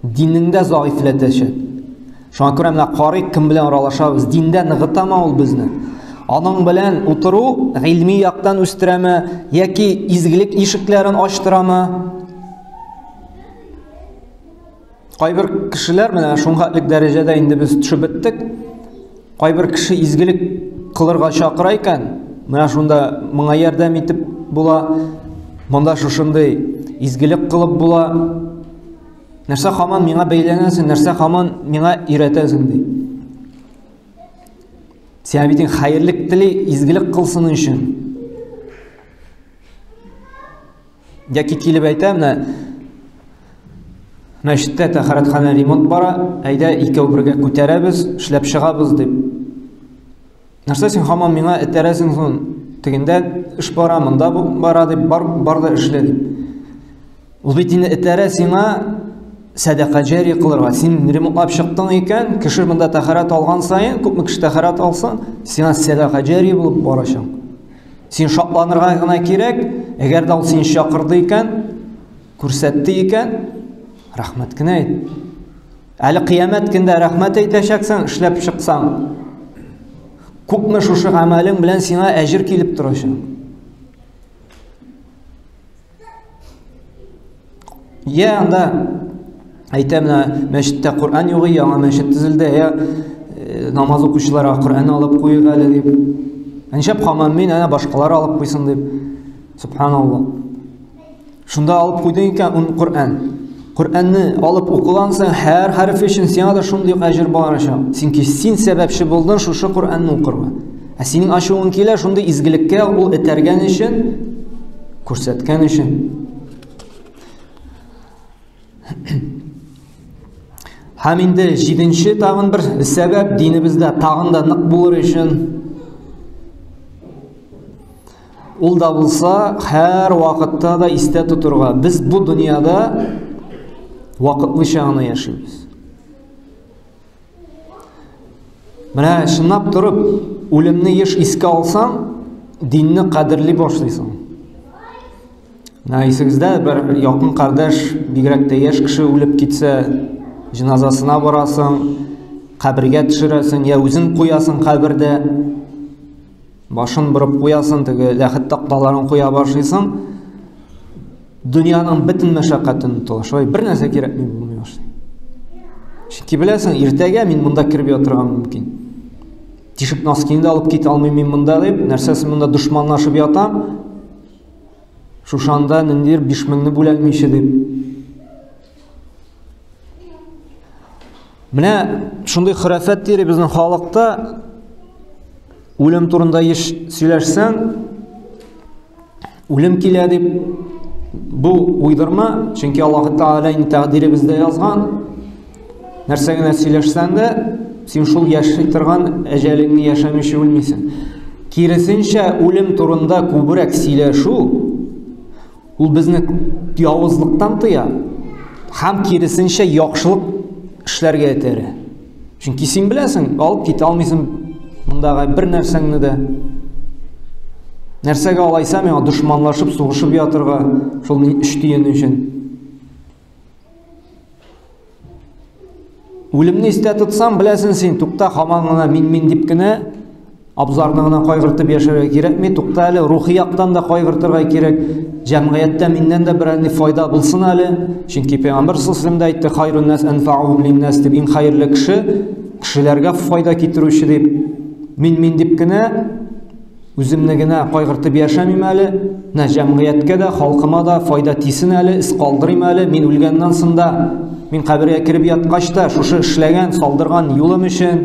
[SPEAKER 1] Динеңдә зәгыйфьләтәчәк. Шуңа күрә менә карыйк, кем белән аралашабыз, диндә ныгытамы ул безне? Аның белән утыру гыйльми яктан үстерәме яки изгелек ишекләрен ачтырамы? Кайбер кешеләр менә шуңа дәрәҗәдә инде без төшеп беттек. Кайбер кеше изгелек кылырга чакыра икән, менә шунда моңа ярдәм итеп була. Монда шушындый изгелек кылып була. Нәрсә хаман миңа бәйләнәсең, нәрсә хаман миңа өйрәтәсең ди. Сиңа бит хәерлек тели, изгелек кылсын өчен. Яки килеп әйтә, менә мәчеттә тәһарәтханә ремонт бара, әйдә икәү бергә күтәрәбез, эшләп чыгабыз дип. Нәрсә син һаман миңа этәрәсең соң? Тегендә эш бара, монда бара дип, бар, бар да эшлә дип. Ул бит инде этәрә сиңа сәдака җари кылырга. Син ремонтлап чыктың икән, кеше монда тәһарәт алган саен, күпме кеше тәһарәт алсын, сиңа сәдака җари булып барачак. Син шатланырга гына кирәк, әгәр дә ул сине чакырды икән, күрсәтте икән, рәхмәт кенә әйт. Әле кыямәт көндә рәхмәт әйтәчәксең, эшләп чыксаң. Күпме шушы гамәлең белән сиңа әҗер килеп торачак. Я анда әйтә менә мәчеттә Коръән юк, яңа мәчет төзелде, я э, намаз укучыларга Коръән алып куйык әле дип. Нишләп һаман мин, әнә башкалар алып куйсын дип. Субханалла. Шунда алып куйдың икән ун Коръән. Коръәнне алып укыган соң һәр хәреф өчен сиңа да шундый ук әҗер барачак. Чөнки син сәбәпче булдың шушы Коръәнне укырга. Ә синең ачуың килә шундый изгелеккә ул этәргән өчен, күрсәткән өчен. Һәм инде җиденче тагын бер сәбәп динебездә тагын да нык булыр өчен ул да булса һәр вакытта да истә тотырга. Без бу дөньяда вакытлыча гына яшибез. Менә чынлап торып, үлемне еш искә алсаң, динне кадерли башлыйсың. Менә исегездә бер якын кардәш, бигрәк тә яшь кеше үлеп китсә, җеназасына барасың, кабергә төшерәсең, я үзең куясың кабердә. Башын борып куясың, теге ләхет такталарын куя башлыйсың. Дөньяның бөтен мәшәкатен онытыла. Шулай бер нәрсә кирәкми булмый башлый. Чөнки беләсең, иртәгә мин монда кереп ятырга мөмкин. Тишек носкине дә алып китә алмыйм мин монда дип, нәрсәсе монда дошманлашып ятам? Шушанда ниндидер 5000-не бүләлмичә дип. Менә шундый хөрәфәт тире безнең халыкта үлем турында еш сөйләшсәң, үлем килә дип бу уйдырма, чөнки Аллаһ Тәгалә инде тәкъдиребездә язган. Нәрсә генә сөйләшсәң дә, син шул яши торган әҗәлеңне яшәмичә үлмисең. Киресенчә, үлем турында күбрәк сөйләшү Ул безне явызлыктан тыя һәм киресенчә яхшылык эшләргә этәрә. Чөнки син беләсең, алып китә алмыйсың мондагы бер нәрсәңне дә. Нәрсәгә алайса миңа дошманлашып, сугышып ятырга шул өч тиен өчен. Үлемне истә тотсаң, беләсең син, тукта, һаман гына мин-мин дип кенә абзарны гына кайгыртып яшәргә кирәкми, тукта әле рухи яктан да кайгыртырга кирәк. Җәмгыятьтә миннән дә берәр ни файда булсын әле. Чөнки Пәйгамбәр саллаллаху алейһи әйтте, хайрун нас анфаухум линнас дип, иң хәерле кеше кешеләргә файда китерүче дип. Мин-мин дип кенә Үземне генә кайгыртып яшәмим әле, менә җәмгыятькә дә, халкыма да файда тисен әле, эз калдырыйм әле, мин үлгәннән соң да, мин кабергә кереп яткач та, шушы эшләгән, салдырган юлым өчен,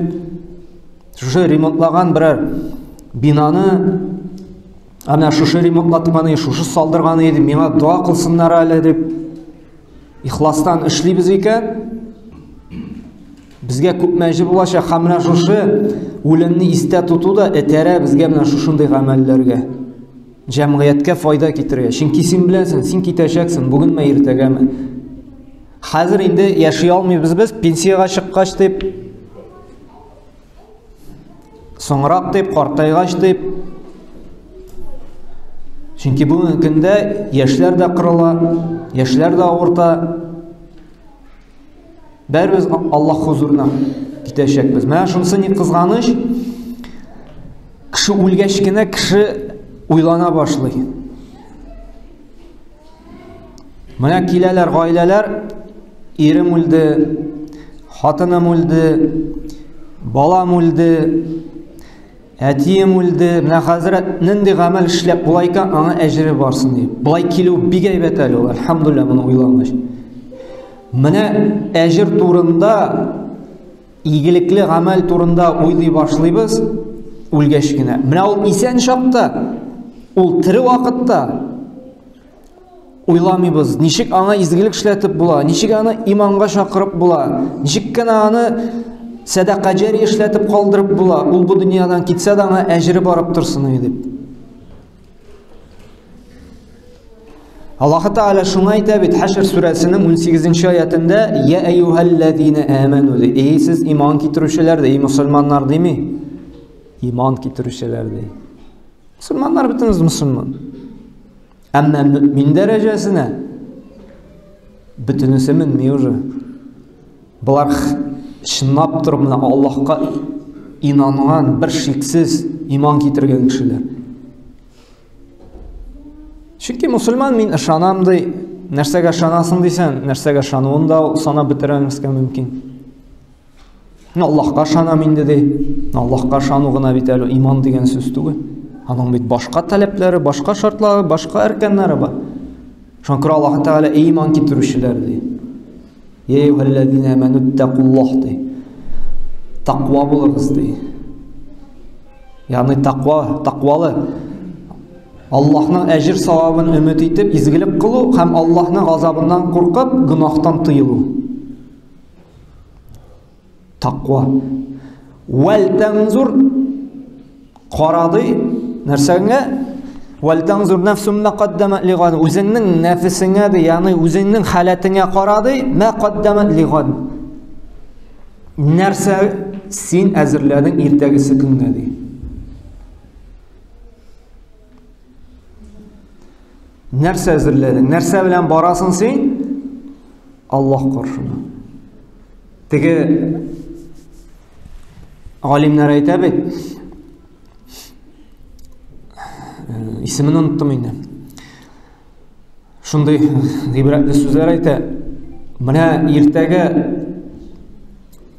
[SPEAKER 1] шушы ремонтлаган берәр бинаны, әнә шушы ремонтлатканы, шушы салдырганы иде, миңа дога кылсыннар әле дип, ихластан эшлибез икән, Безгә күпме әҗер булачак һәм менә шушы үлемне истә тоту да этәрә безгә менә шушындый гамәлләргә. Җәмгыятькә файда китерергә. Чөнки син беләсең, син китәчәксең, бүгенме, иртәгәме. Хәзер инде яши алмыйбыз без, пенсиягә чыккач дип, соңрак дип, картайгач дип. Чөнки бүгенге көндә яшьләр дә кырыла, яшьләр дә авырта. Бәребез Аллаһ хузурына китәчәкбез. Менә шунысы ни кызганыч, кеше үлгәч кенә кеше уйлана башлый. Менә киләләр гаиләләр, ирем үлде, хатыным үлде, балам үлде, Әтием үлде, менә хәзер нинди гамәл эшләп була икән, аңа әҗере барсын дип. Болай килү бик әйбәт әле ул, әлхәмдүлилләһ, моны уйлангач. Менә әҗер турында, игелекле гамәл турында уйлый башлыйбыз үлгәч кенә. Менә ул исән чакта, ул тере вакытта уйламыйбыз, ничек аңа изгелек эшләтеп була, ничек аны иманга чакырып була, ничек кенә аны сәдака җари эшләтеп калдырып була, ул бу дөньядан китсә дә аңа әҗере барып торсын дип. Аллаһ Тәгалә шуны әйтә бит Хәшр сүрәсенең 18 аятендә: "Я әйюһәлләзина аману" ди. Эй сез иман китерүчеләр, ди, эй мусульманнар дими. Иман китерүчеләр ди. Мусульманнар бөтенебез мусульман. Әмма мөмин дәрәҗәсенә бөтенесе менми уже. Болар чынлап торып менә Аллаһка инанган, бер шиксез иман китергән кешеләр. Чөнки мусульман мин ышанам ди, нәрсәгә ышанасың дисәң, нәрсәгә ышануын да санап бетерәмәскә мөмкин. Аллаһка ышанам инде ди. Аллаһка ышану гына бит әле иман дигән сүз түгел. Аның бит башка таләпләре, башка шартлары, башка әркәннәре бар. Шуңа күрә Аллаһ Тәгалә эй иман китерүчеләр ди. Я әйюһәлләзина амануттакуллаһ ди. Таква булыгыз ди. Ягъни таква, таквалы. Аллаһның әҗер савабын өмет итеп изгелек кылу һәм Аллаһның газабыннан куркып гөнаһтан тыелу. Таква. Вәл тәнзур карады нәрсәгә? Вәл тәнзур нәфсум ма каддамат лигад. Үзеңнең нәфесеңә ди, ягъни үзеңнең халәтеңә карады, ма каддамат лигад. Нәрсә син әзерләдең иртәгесе көнгә ди. Нәрсә әзерләдең? Нәрсә белән барасың син? Аллаһ каршына. Теге галимнәр әйтә бит, э, исемен оныттым инде. Шундый гыйбрәтле сүзләр әйтә. Менә иртәгә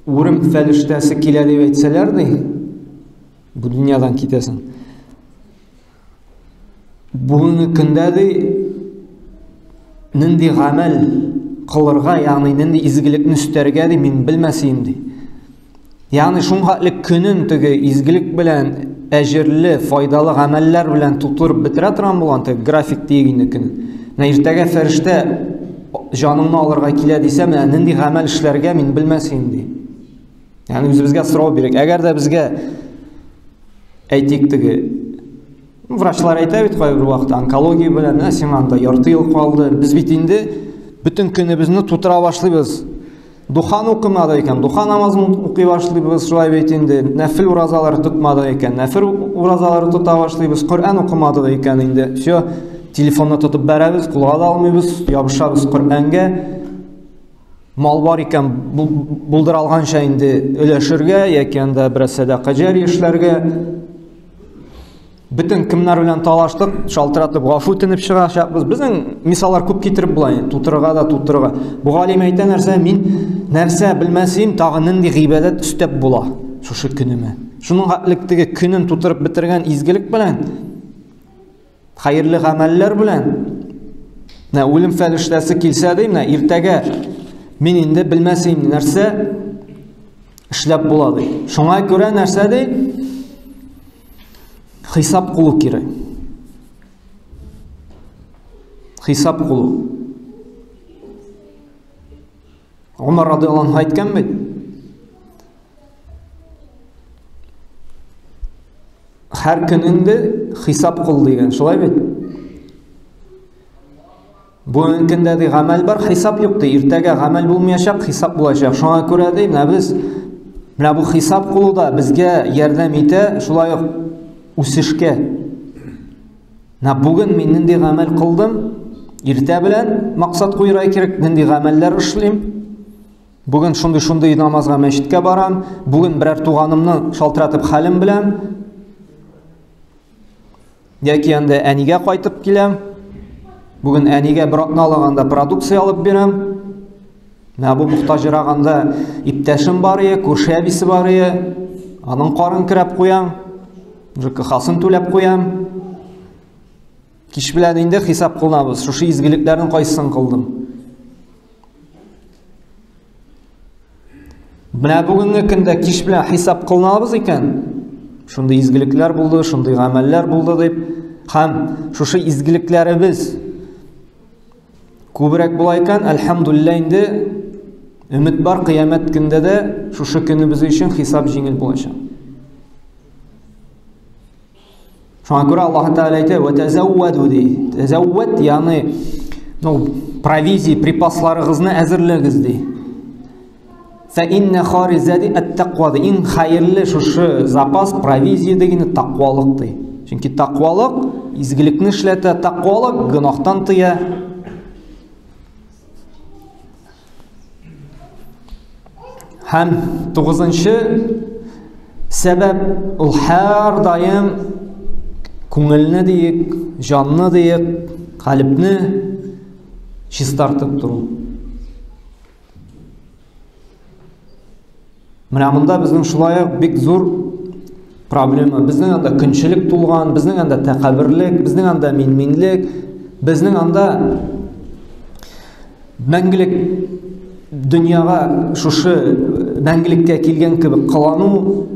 [SPEAKER 1] үрем фәрештәсе килә дип әйтсәләр ди. Бу дөньядан китәсең. Бүгенге көндә ди нинди гамәл кылырга, ягъни нинди изгелекне өстәргә ди, мин белмәс идем ди. Ягъни шуңа көнен теге изгелек белән әҗерле, файдалы гамәлләр белән тутырып бетерә торган булган теге график диек инде көнен. Менә иртәгә фәрештә җаныңны алырга килә дисә, менә нинди гамәл эшләргә мин белмәс идем ди. Ягъни үзебезгә сорау бирик. Әгәр дә безгә әйтик теге врачлар әйтә бит кайбер вакытта онкология белән, менә сиңа анда ярты ел калды. Без бит инде бөтен көнебезне тутыра башлыйбыз. Духан укымады икән, духа намазын укый башлыйбыз, шулай бит инде. Нәфил уразалары тотмады икән, нәфил уразалары тота башлыйбыз. Коръән укымады икән инде. Все, телефонны тотып бәрәбез, кулга да алмыйбыз, ябышабыз Коръәнгә. Мал бар икән, булдыра алганча инде өләшергә яки анда бераз сәдака җәрия эшләргә. Бөтен кемнәр белән талаштык, шалтыратып гафу үтенеп чыгачакбыз. Безнең мисаллар күп китереп була инде, тутырырга да тутырырга. Бу галим әйтә нәрсә, мин нәрсә белмәсем, тагы нинди гыйбадәт өстәп була шушы көнемә. Шуның хәтлек теге көнен тутырып бетергән изгелек белән, хәерле гамәлләр белән, менә үлем фәрештәсе килсә ди, менә иртәгә мин инде белмәсем нәрсә эшләп була ди. Шуңа күрә нәрсә ди? Хисап кылу кирәк. Хисап кылу. Умар радиаллаху анһу әйткән бит. Һәр көнеңдә хисап кыл дигән, шулай бит? Бүгенге көндә ди гамәл бар, хисап юк ди. Иртәгә гамәл булмаячак, хисап булачак. Шуңа күрә ди, менә без менә бу хисап кылу да безгә ярдәм итә, шулай ук үсешкә. Менә бүген мин нинди гамәл кылдым? Иртә белән максат куярга кирәк, нинди гамәлләр эшлим? Бүген шундый-шундый намазга мәчеткә барам, бүген берәр туганымны шалтыратып хәлем беләм. Яки анда әнигә кайтып киләм. Бүген әнигә бер атналык анда продукция алып бирәм. Менә бу мохтаҗрак анда иптәшем бар ие, күрше әбисе бар ие. Аның карын керәп куям. ЖКХ-сын түләп куям. Кич белән инде хисап кылабыз. Шушы изгелекләрнең кайсысын кылдым? Менә бүгенге көндә кич белән хисап кылынабыз икән, шундый изгелекләр булды, шундый гамәлләр булды дип, һәм шушы изгелекләребез күбрәк була икән, әлхәмдулилла инде өмет бар, кыямәт көндә дә шушы көнебез өчен хисап җиңел булачак. Шуңа күрә Аллаһ Тәгалә әйтә, "Ва тазавваду" ди. Тазаввад, ягъни, ну, провизия, припасларыгызны әзерләгез ди. Фа инна харизади ат-тaqwa ди. Иң хәерле шушы запас, провизия дигәне тақвалык ди. Чөнки тақвалык изгелекне эшләтә, тақвалык гөнаһтан тыя. Һәм тугызынчы сәбәп ул һәрдаим күңелне диек, җанны диек, калебне чистартып тору. Менә монда безнең шулай ук бик зур проблема. Безнең анда көнчелек тулган, безнең анда тәкәбберлек, безнең анда минминлек, безнең анда мәңгелек дөньяга шушы мәңгелеккә килгән кебек кылану,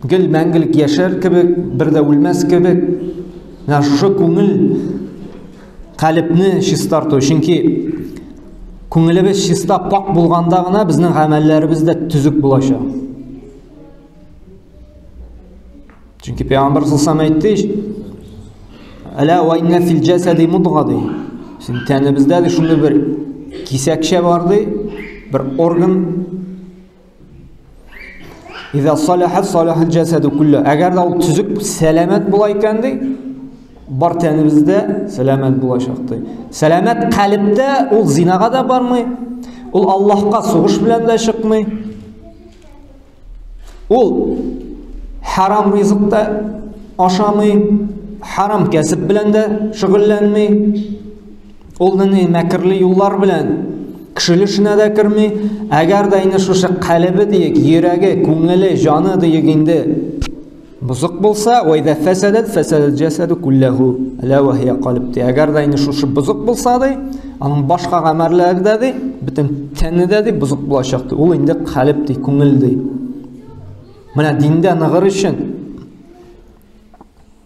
[SPEAKER 1] гел мәңгелек яшәр кебек, бер дә үлмәс кебек. Менә шушы күңел калебне чистарту, чөнки күңелебез чиста, пак булганда гына безнең гамәлләребез дә төзек булачак. Чөнки Пәйгамбәр саллаллаху әйтте, Әлә ва инна фил җасади мудга ди. Син тәнебездә дә шундый бер кисәкчә бар ди, бер орган. Иза салахат салахал җасаду куллу. Әгәр дә ул төзек, сәламәт була икән ди, бар тәнебездә сәламәт булачак ди. Сәламәт калебтә ул зинага да бармый, ул Аллаһка сугыш белән дә чыкмый. Ул харам ризык та ашамый, харам кәсеп белән дә шөгыльләнми. Ул нинди мәкерле юллар белән кешеле эшенә дә керми. Әгәр дә инде шушы калебе диек, йөрәге, күңеле, җаны диек инде Бозык булса, ва иза фәсәдәт фәсәдәт җәсәду күлләһу, әлә ва һия калб ди. Әгәр дә инде шушы бозык булса ди, аның башка гамәлләре дә ди, бөтен тәне дә ди бозык булачак ди. Ул инде калб ди, күңел ди. Менә диндә ныгыр өчен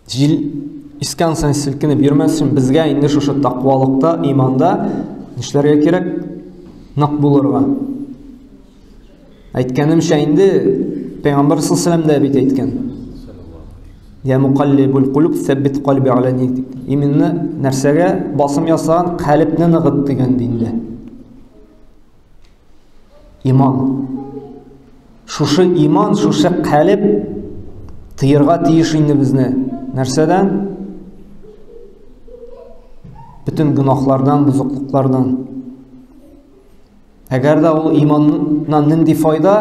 [SPEAKER 1] җил искән саен селкенеп йөрмәс өчен безгә инде шушы тәкъвалыкта, иманда нишләргә кирәк? Нык булырга. Әйткәнемчә инде Пәйгамбәр саллаллаху дә бит әйткән. Я мукаллибул кулуб сәббит кальби аля диник. Именно нәрсәгә басым ясаган калебне ныгыт дигән диндә. Иман. Шушы иман, шушы калеб тыерга тиеш инде безне. Нәрсәдән? Бөтен гөнаһлардан, бозыклыклардан. Әгәр дә ул иманнан нинди файда?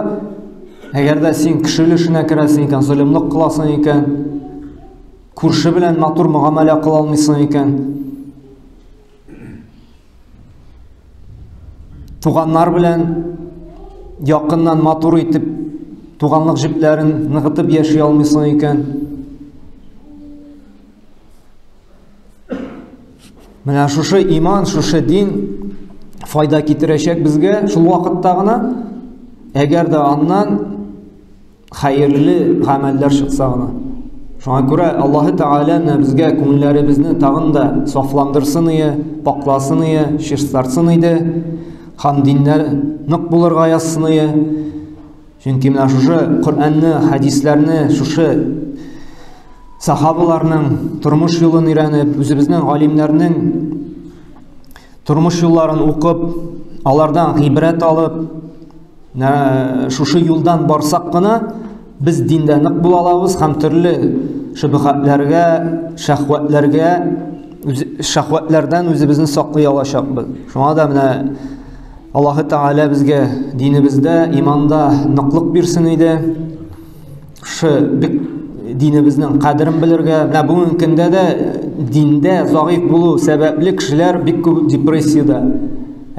[SPEAKER 1] Әгәр дә син кеше өлешенә керәсең икән, золымлык кыласың икән, күрше белән матур мөгамәлә кыла алмыйсың икән, туганнар белән якыннан матур итеп туганлык җепләрен ныгытып яши алмыйсың икән, Менә шушы иман, шушы дин файда китерәчәк безгә шул вакытта гына, әгәр дә аннан хәерле гамәлләр чыкса гына. Шуңа күрә Аллаһы Тәгалә менә безгә күңелләребезне тагын да сафландырсын ие, пакласын ие, чистартсын иде. Һәм диннәр нык булырга язсын ие. Чөнки менә шушы Коръәнне, хәдисләрне, шушы сахабаларның тормыш юлын өйрәнеп, үзебезнең галимнәрнең тормыш юлларын укып, алардан гыйбрәт алып, шушы юлдан барсак кына без диндә нык була алабыз һәм төрле шөбһәтләргә, шәһвәтләргә, шәһвәтләрдән үзебезне саклый алачакбыз. Шуңа да менә Аллаһы Тәгалә безгә динебездә, иманда ныклык бирсен иде. Шушы бик динебезнең кадерен белергә. Менә бүгенге көндә дә диндә зәгыйфь булу сәбәпле кешеләр бик күп депрессиядә.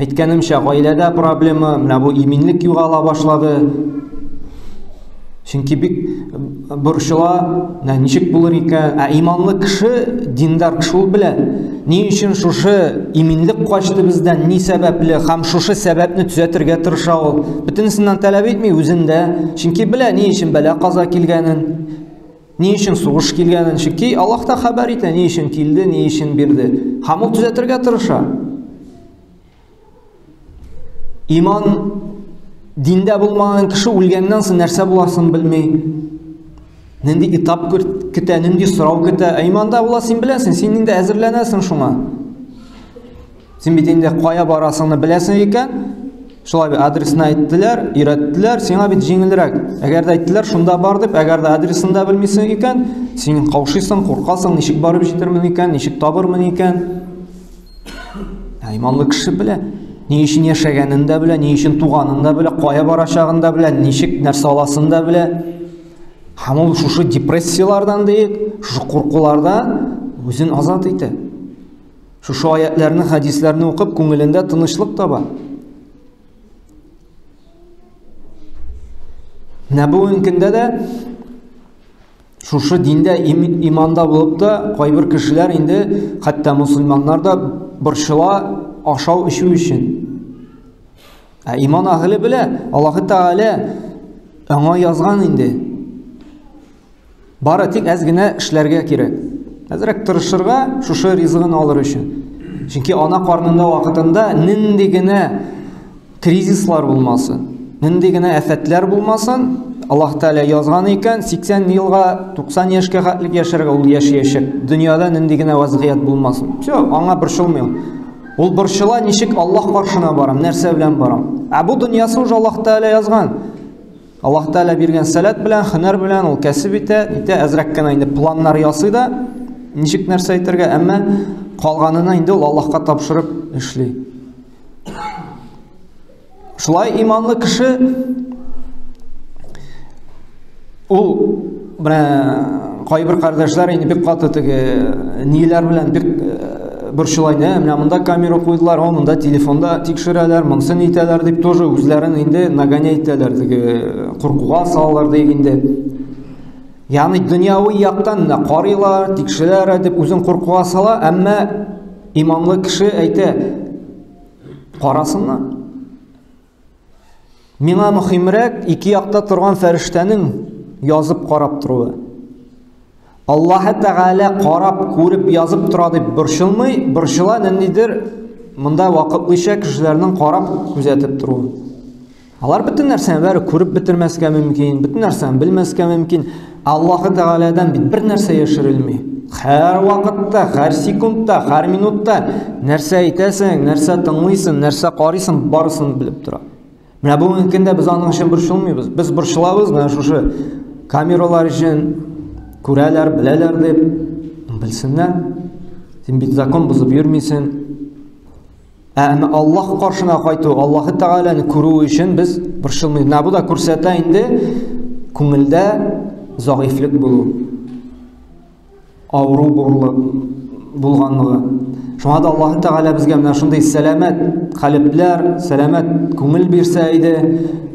[SPEAKER 1] Әйткәнемчә, гаиләдә проблема, менә бу иминлек югала башлады. Чөнки бик борчыла, менә ничек булыр икән? Ә иманлы кеше, диндар кеше ул белә, ни өчен шушы иминлек качты бездән, ни сәбәпле, һәм шушы сәбәпне төзәтергә тырыша ул. Бөтенесеннән таләп итми үзендә, чөнки белә, ни өчен бәла-каза килгәнен, ни өчен сугыш килгәнен, чөнки Аллаһ та хәбәр итә, ни өчен килде, ни өчен бирде. Һәм ул төзәтергә тырыша. Иман диндә булмаган кеше үлгәннән соң нәрсә буласын белми. Нинди этап көтә, нинди сорау көтә. Ә иманда була, син беләсең, син инде әзерләнәсең шуңа. Син бит инде кая барасыңны беләсең икән, шулай бит адресны әйттеләр, өйрәттеләр, сиңа бит җиңелрәк. Әгәр дә әйттеләр, шунда бар дип, әгәр дә адресын да белмисең икән, син каушыйсың, куркасың, ничек барып җитермен икән, ничек табырмын икән. Ә иманлы кеше белә, ни өчен яшәгәнен дә белә, ни өчен туганын да белә, кая барачагын да белә, ничек нәрсә аласын да белә. Һәм ул шушы депрессияләрдән диек, шушы куркулардан үзен азат итә. Шушы аятларны, хәдисләрне укып, күңелендә тынычлык таба. Менә бүгенге көндә дә Шушы диндә иманда булып та кайбер кешеләр инде хәтта мусульманнар да борчыла ашау эчү өчен. Ә иман әһеле белә, Аллаһы Тәгалә аңа язган инде. Бары тик әз генә эшләргә кирәк. Әзрәк тырышырга шушы ризыгын алыр өчен. Чөнки ана карнында вакытында нинди генә кризислар булмасын, нинди генә афәтләр булмасын, Аллаһ Тәгалә язган икән, 80 елга, 90 яшькә хәтлек яшәргә ул яшәячәк. Дөньяда нинди генә вазгыять булмасын. Все, аңа борчылмый ул. Ул борчыла, ничек Аллаһ каршына барам, нәрсә белән барам. Ә бу дөньясы уже Аллаһ Тәгалә язган. Аллаһ Тәгалә биргән сәләт белән, һөнәр белән ул кәсеп итә, итә, әзрәк кенә инде планнар ясый да, ничек нәрсә әйтергә, әмма калганына инде ул Аллаһка тапшырып эшли. Шулай иманлы кеше ул менә кайбер кардәшләр инде бик каты теге ниләр белән бик э, борчыла инде, менә монда камера куйдылар, о, монда телефонда тикшерәләр, монысын итәләр дип тоже үзләрен инде нагонять итәләр, теге куркуга салалар диек инде. Ягъни дөньяви яктан да карыйлар, тикшерәләр дип үзен куркуга сала, әмма иманлы кеше әйтә, карасыннар. Миңа мөһимрәк ике якта торган фәрештәнең язып карап торуы. Аллаһы Тәгалә карап, күреп, язып тора дип борчылмый, борчыла ниндидер монда вакытлыча кешеләрнең карап, күзәтеп торуы. Алар бөтен нәрсәне бәре күреп бетермәскә мөмкин, бөтен нәрсәне белмәскә мөмкин. Аллаһы Тәгаләдән бит бер нәрсә яшерелми. Һәр вакытта, һәр секундта, һәр минутта нәрсә әйтәсең, нәрсә тыңлыйсың, нәрсә карыйсың, барысын белеп тора. Менә бүгенге көндә без аның өчен борчылмыйбыз. Без борчылабыз менә шушы камералар өчен күрәләр, беләләр дип. Белсеннәр. Син бит закон бозып йөрмисең. Ә әмма Аллаһ каршына кайту, Аллаһы Тәгаләне күрү өчен без борчылмыйбыз. Менә бу да күрсәтә инде күңелдә зәгыйфьлек булу, авыру булганлыгы. Шуңа да Аллаһы Тәгалә безгә менә шундый сәламәт калебләр, сәламәт күңел бирсә иде,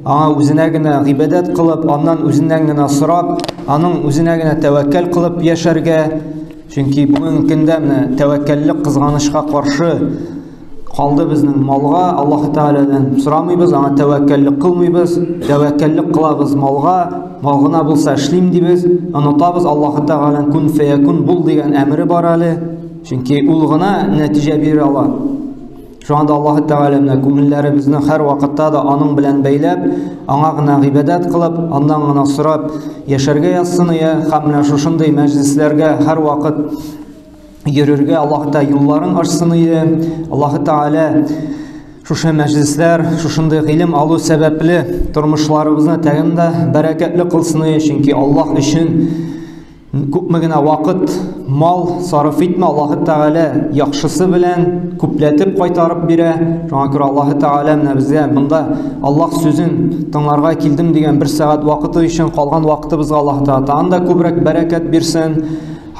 [SPEAKER 1] аңа үзенә генә гыйбадәт кылып, аннан үзеннән генә сорап, аның үзенә генә тәвәккәл кылып яшәргә. Чөнки бүгенге көндә менә тәвәккәллек кызганычка каршы калды безнең малга, Аллаһ Тәгаләдән сорамыйбыз, аңа тәвәккәллек кылмыйбыз, тәвәккәллек кылабыз малга, мал гына булса эшлим дибез, онытабыз Аллаһ Тәгаләнең кун фәякун бул дигән әмере бар әле, чөнки ул гына нәтиҗә бирә ала. Шуңа да Аллаһ Тәгалә менә күңелләребезне һәр вакытта да аның белән бәйләп, аңа гына гыйбадәт кылып, аннан гына сорап яшәргә язсын ия, һәм менә шушындый мәҗлесләргә һәр вакыт йөрергә Аллаһ Тәгалә юлларын ачсын ия. Аллаһ Тәгалә шушы мәҗлесләр, шушындый гыйлем алу сәбәпле тормышларыбызны тагын да бәрәкәтле кылсын ия, чөнки Аллаһ өчен күпме генә вакыт, мал сарыф итмә, Аллаһы Тәгалә яхшысы белән күпләтеп кайтарып бирә. Шуңа күрә Аллаһы Тәгалә менә безгә монда Аллаһ сүзен тыңларга килдем дигән бер сәгать вакыты өчен калган вакытыбызга Аллаһ Тәгалә тагын да күбрәк бәрәкәт бирсен.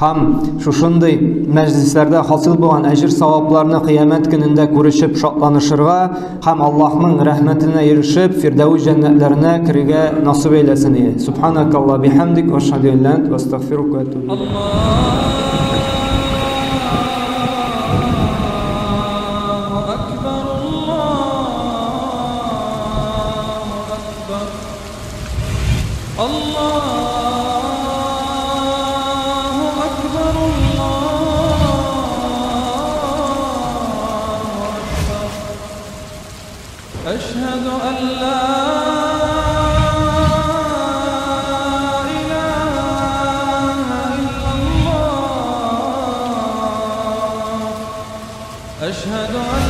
[SPEAKER 1] Һәм шушындый мәҗлесләрдә хасил булган әҗер савапларны кыямәт көнендә күрешеп шатланышырга һәм Аллаһның рәхмәтенә ирешеп Фирдәүс җәннәтләренә керергә насыйп әйләсен. Субханакалла бихамдик ва ашһаду ан ла илаһа илля анта астагфирука ва атубу илейк.
[SPEAKER 2] أشهد أن لا إله إلا الله أشهد أن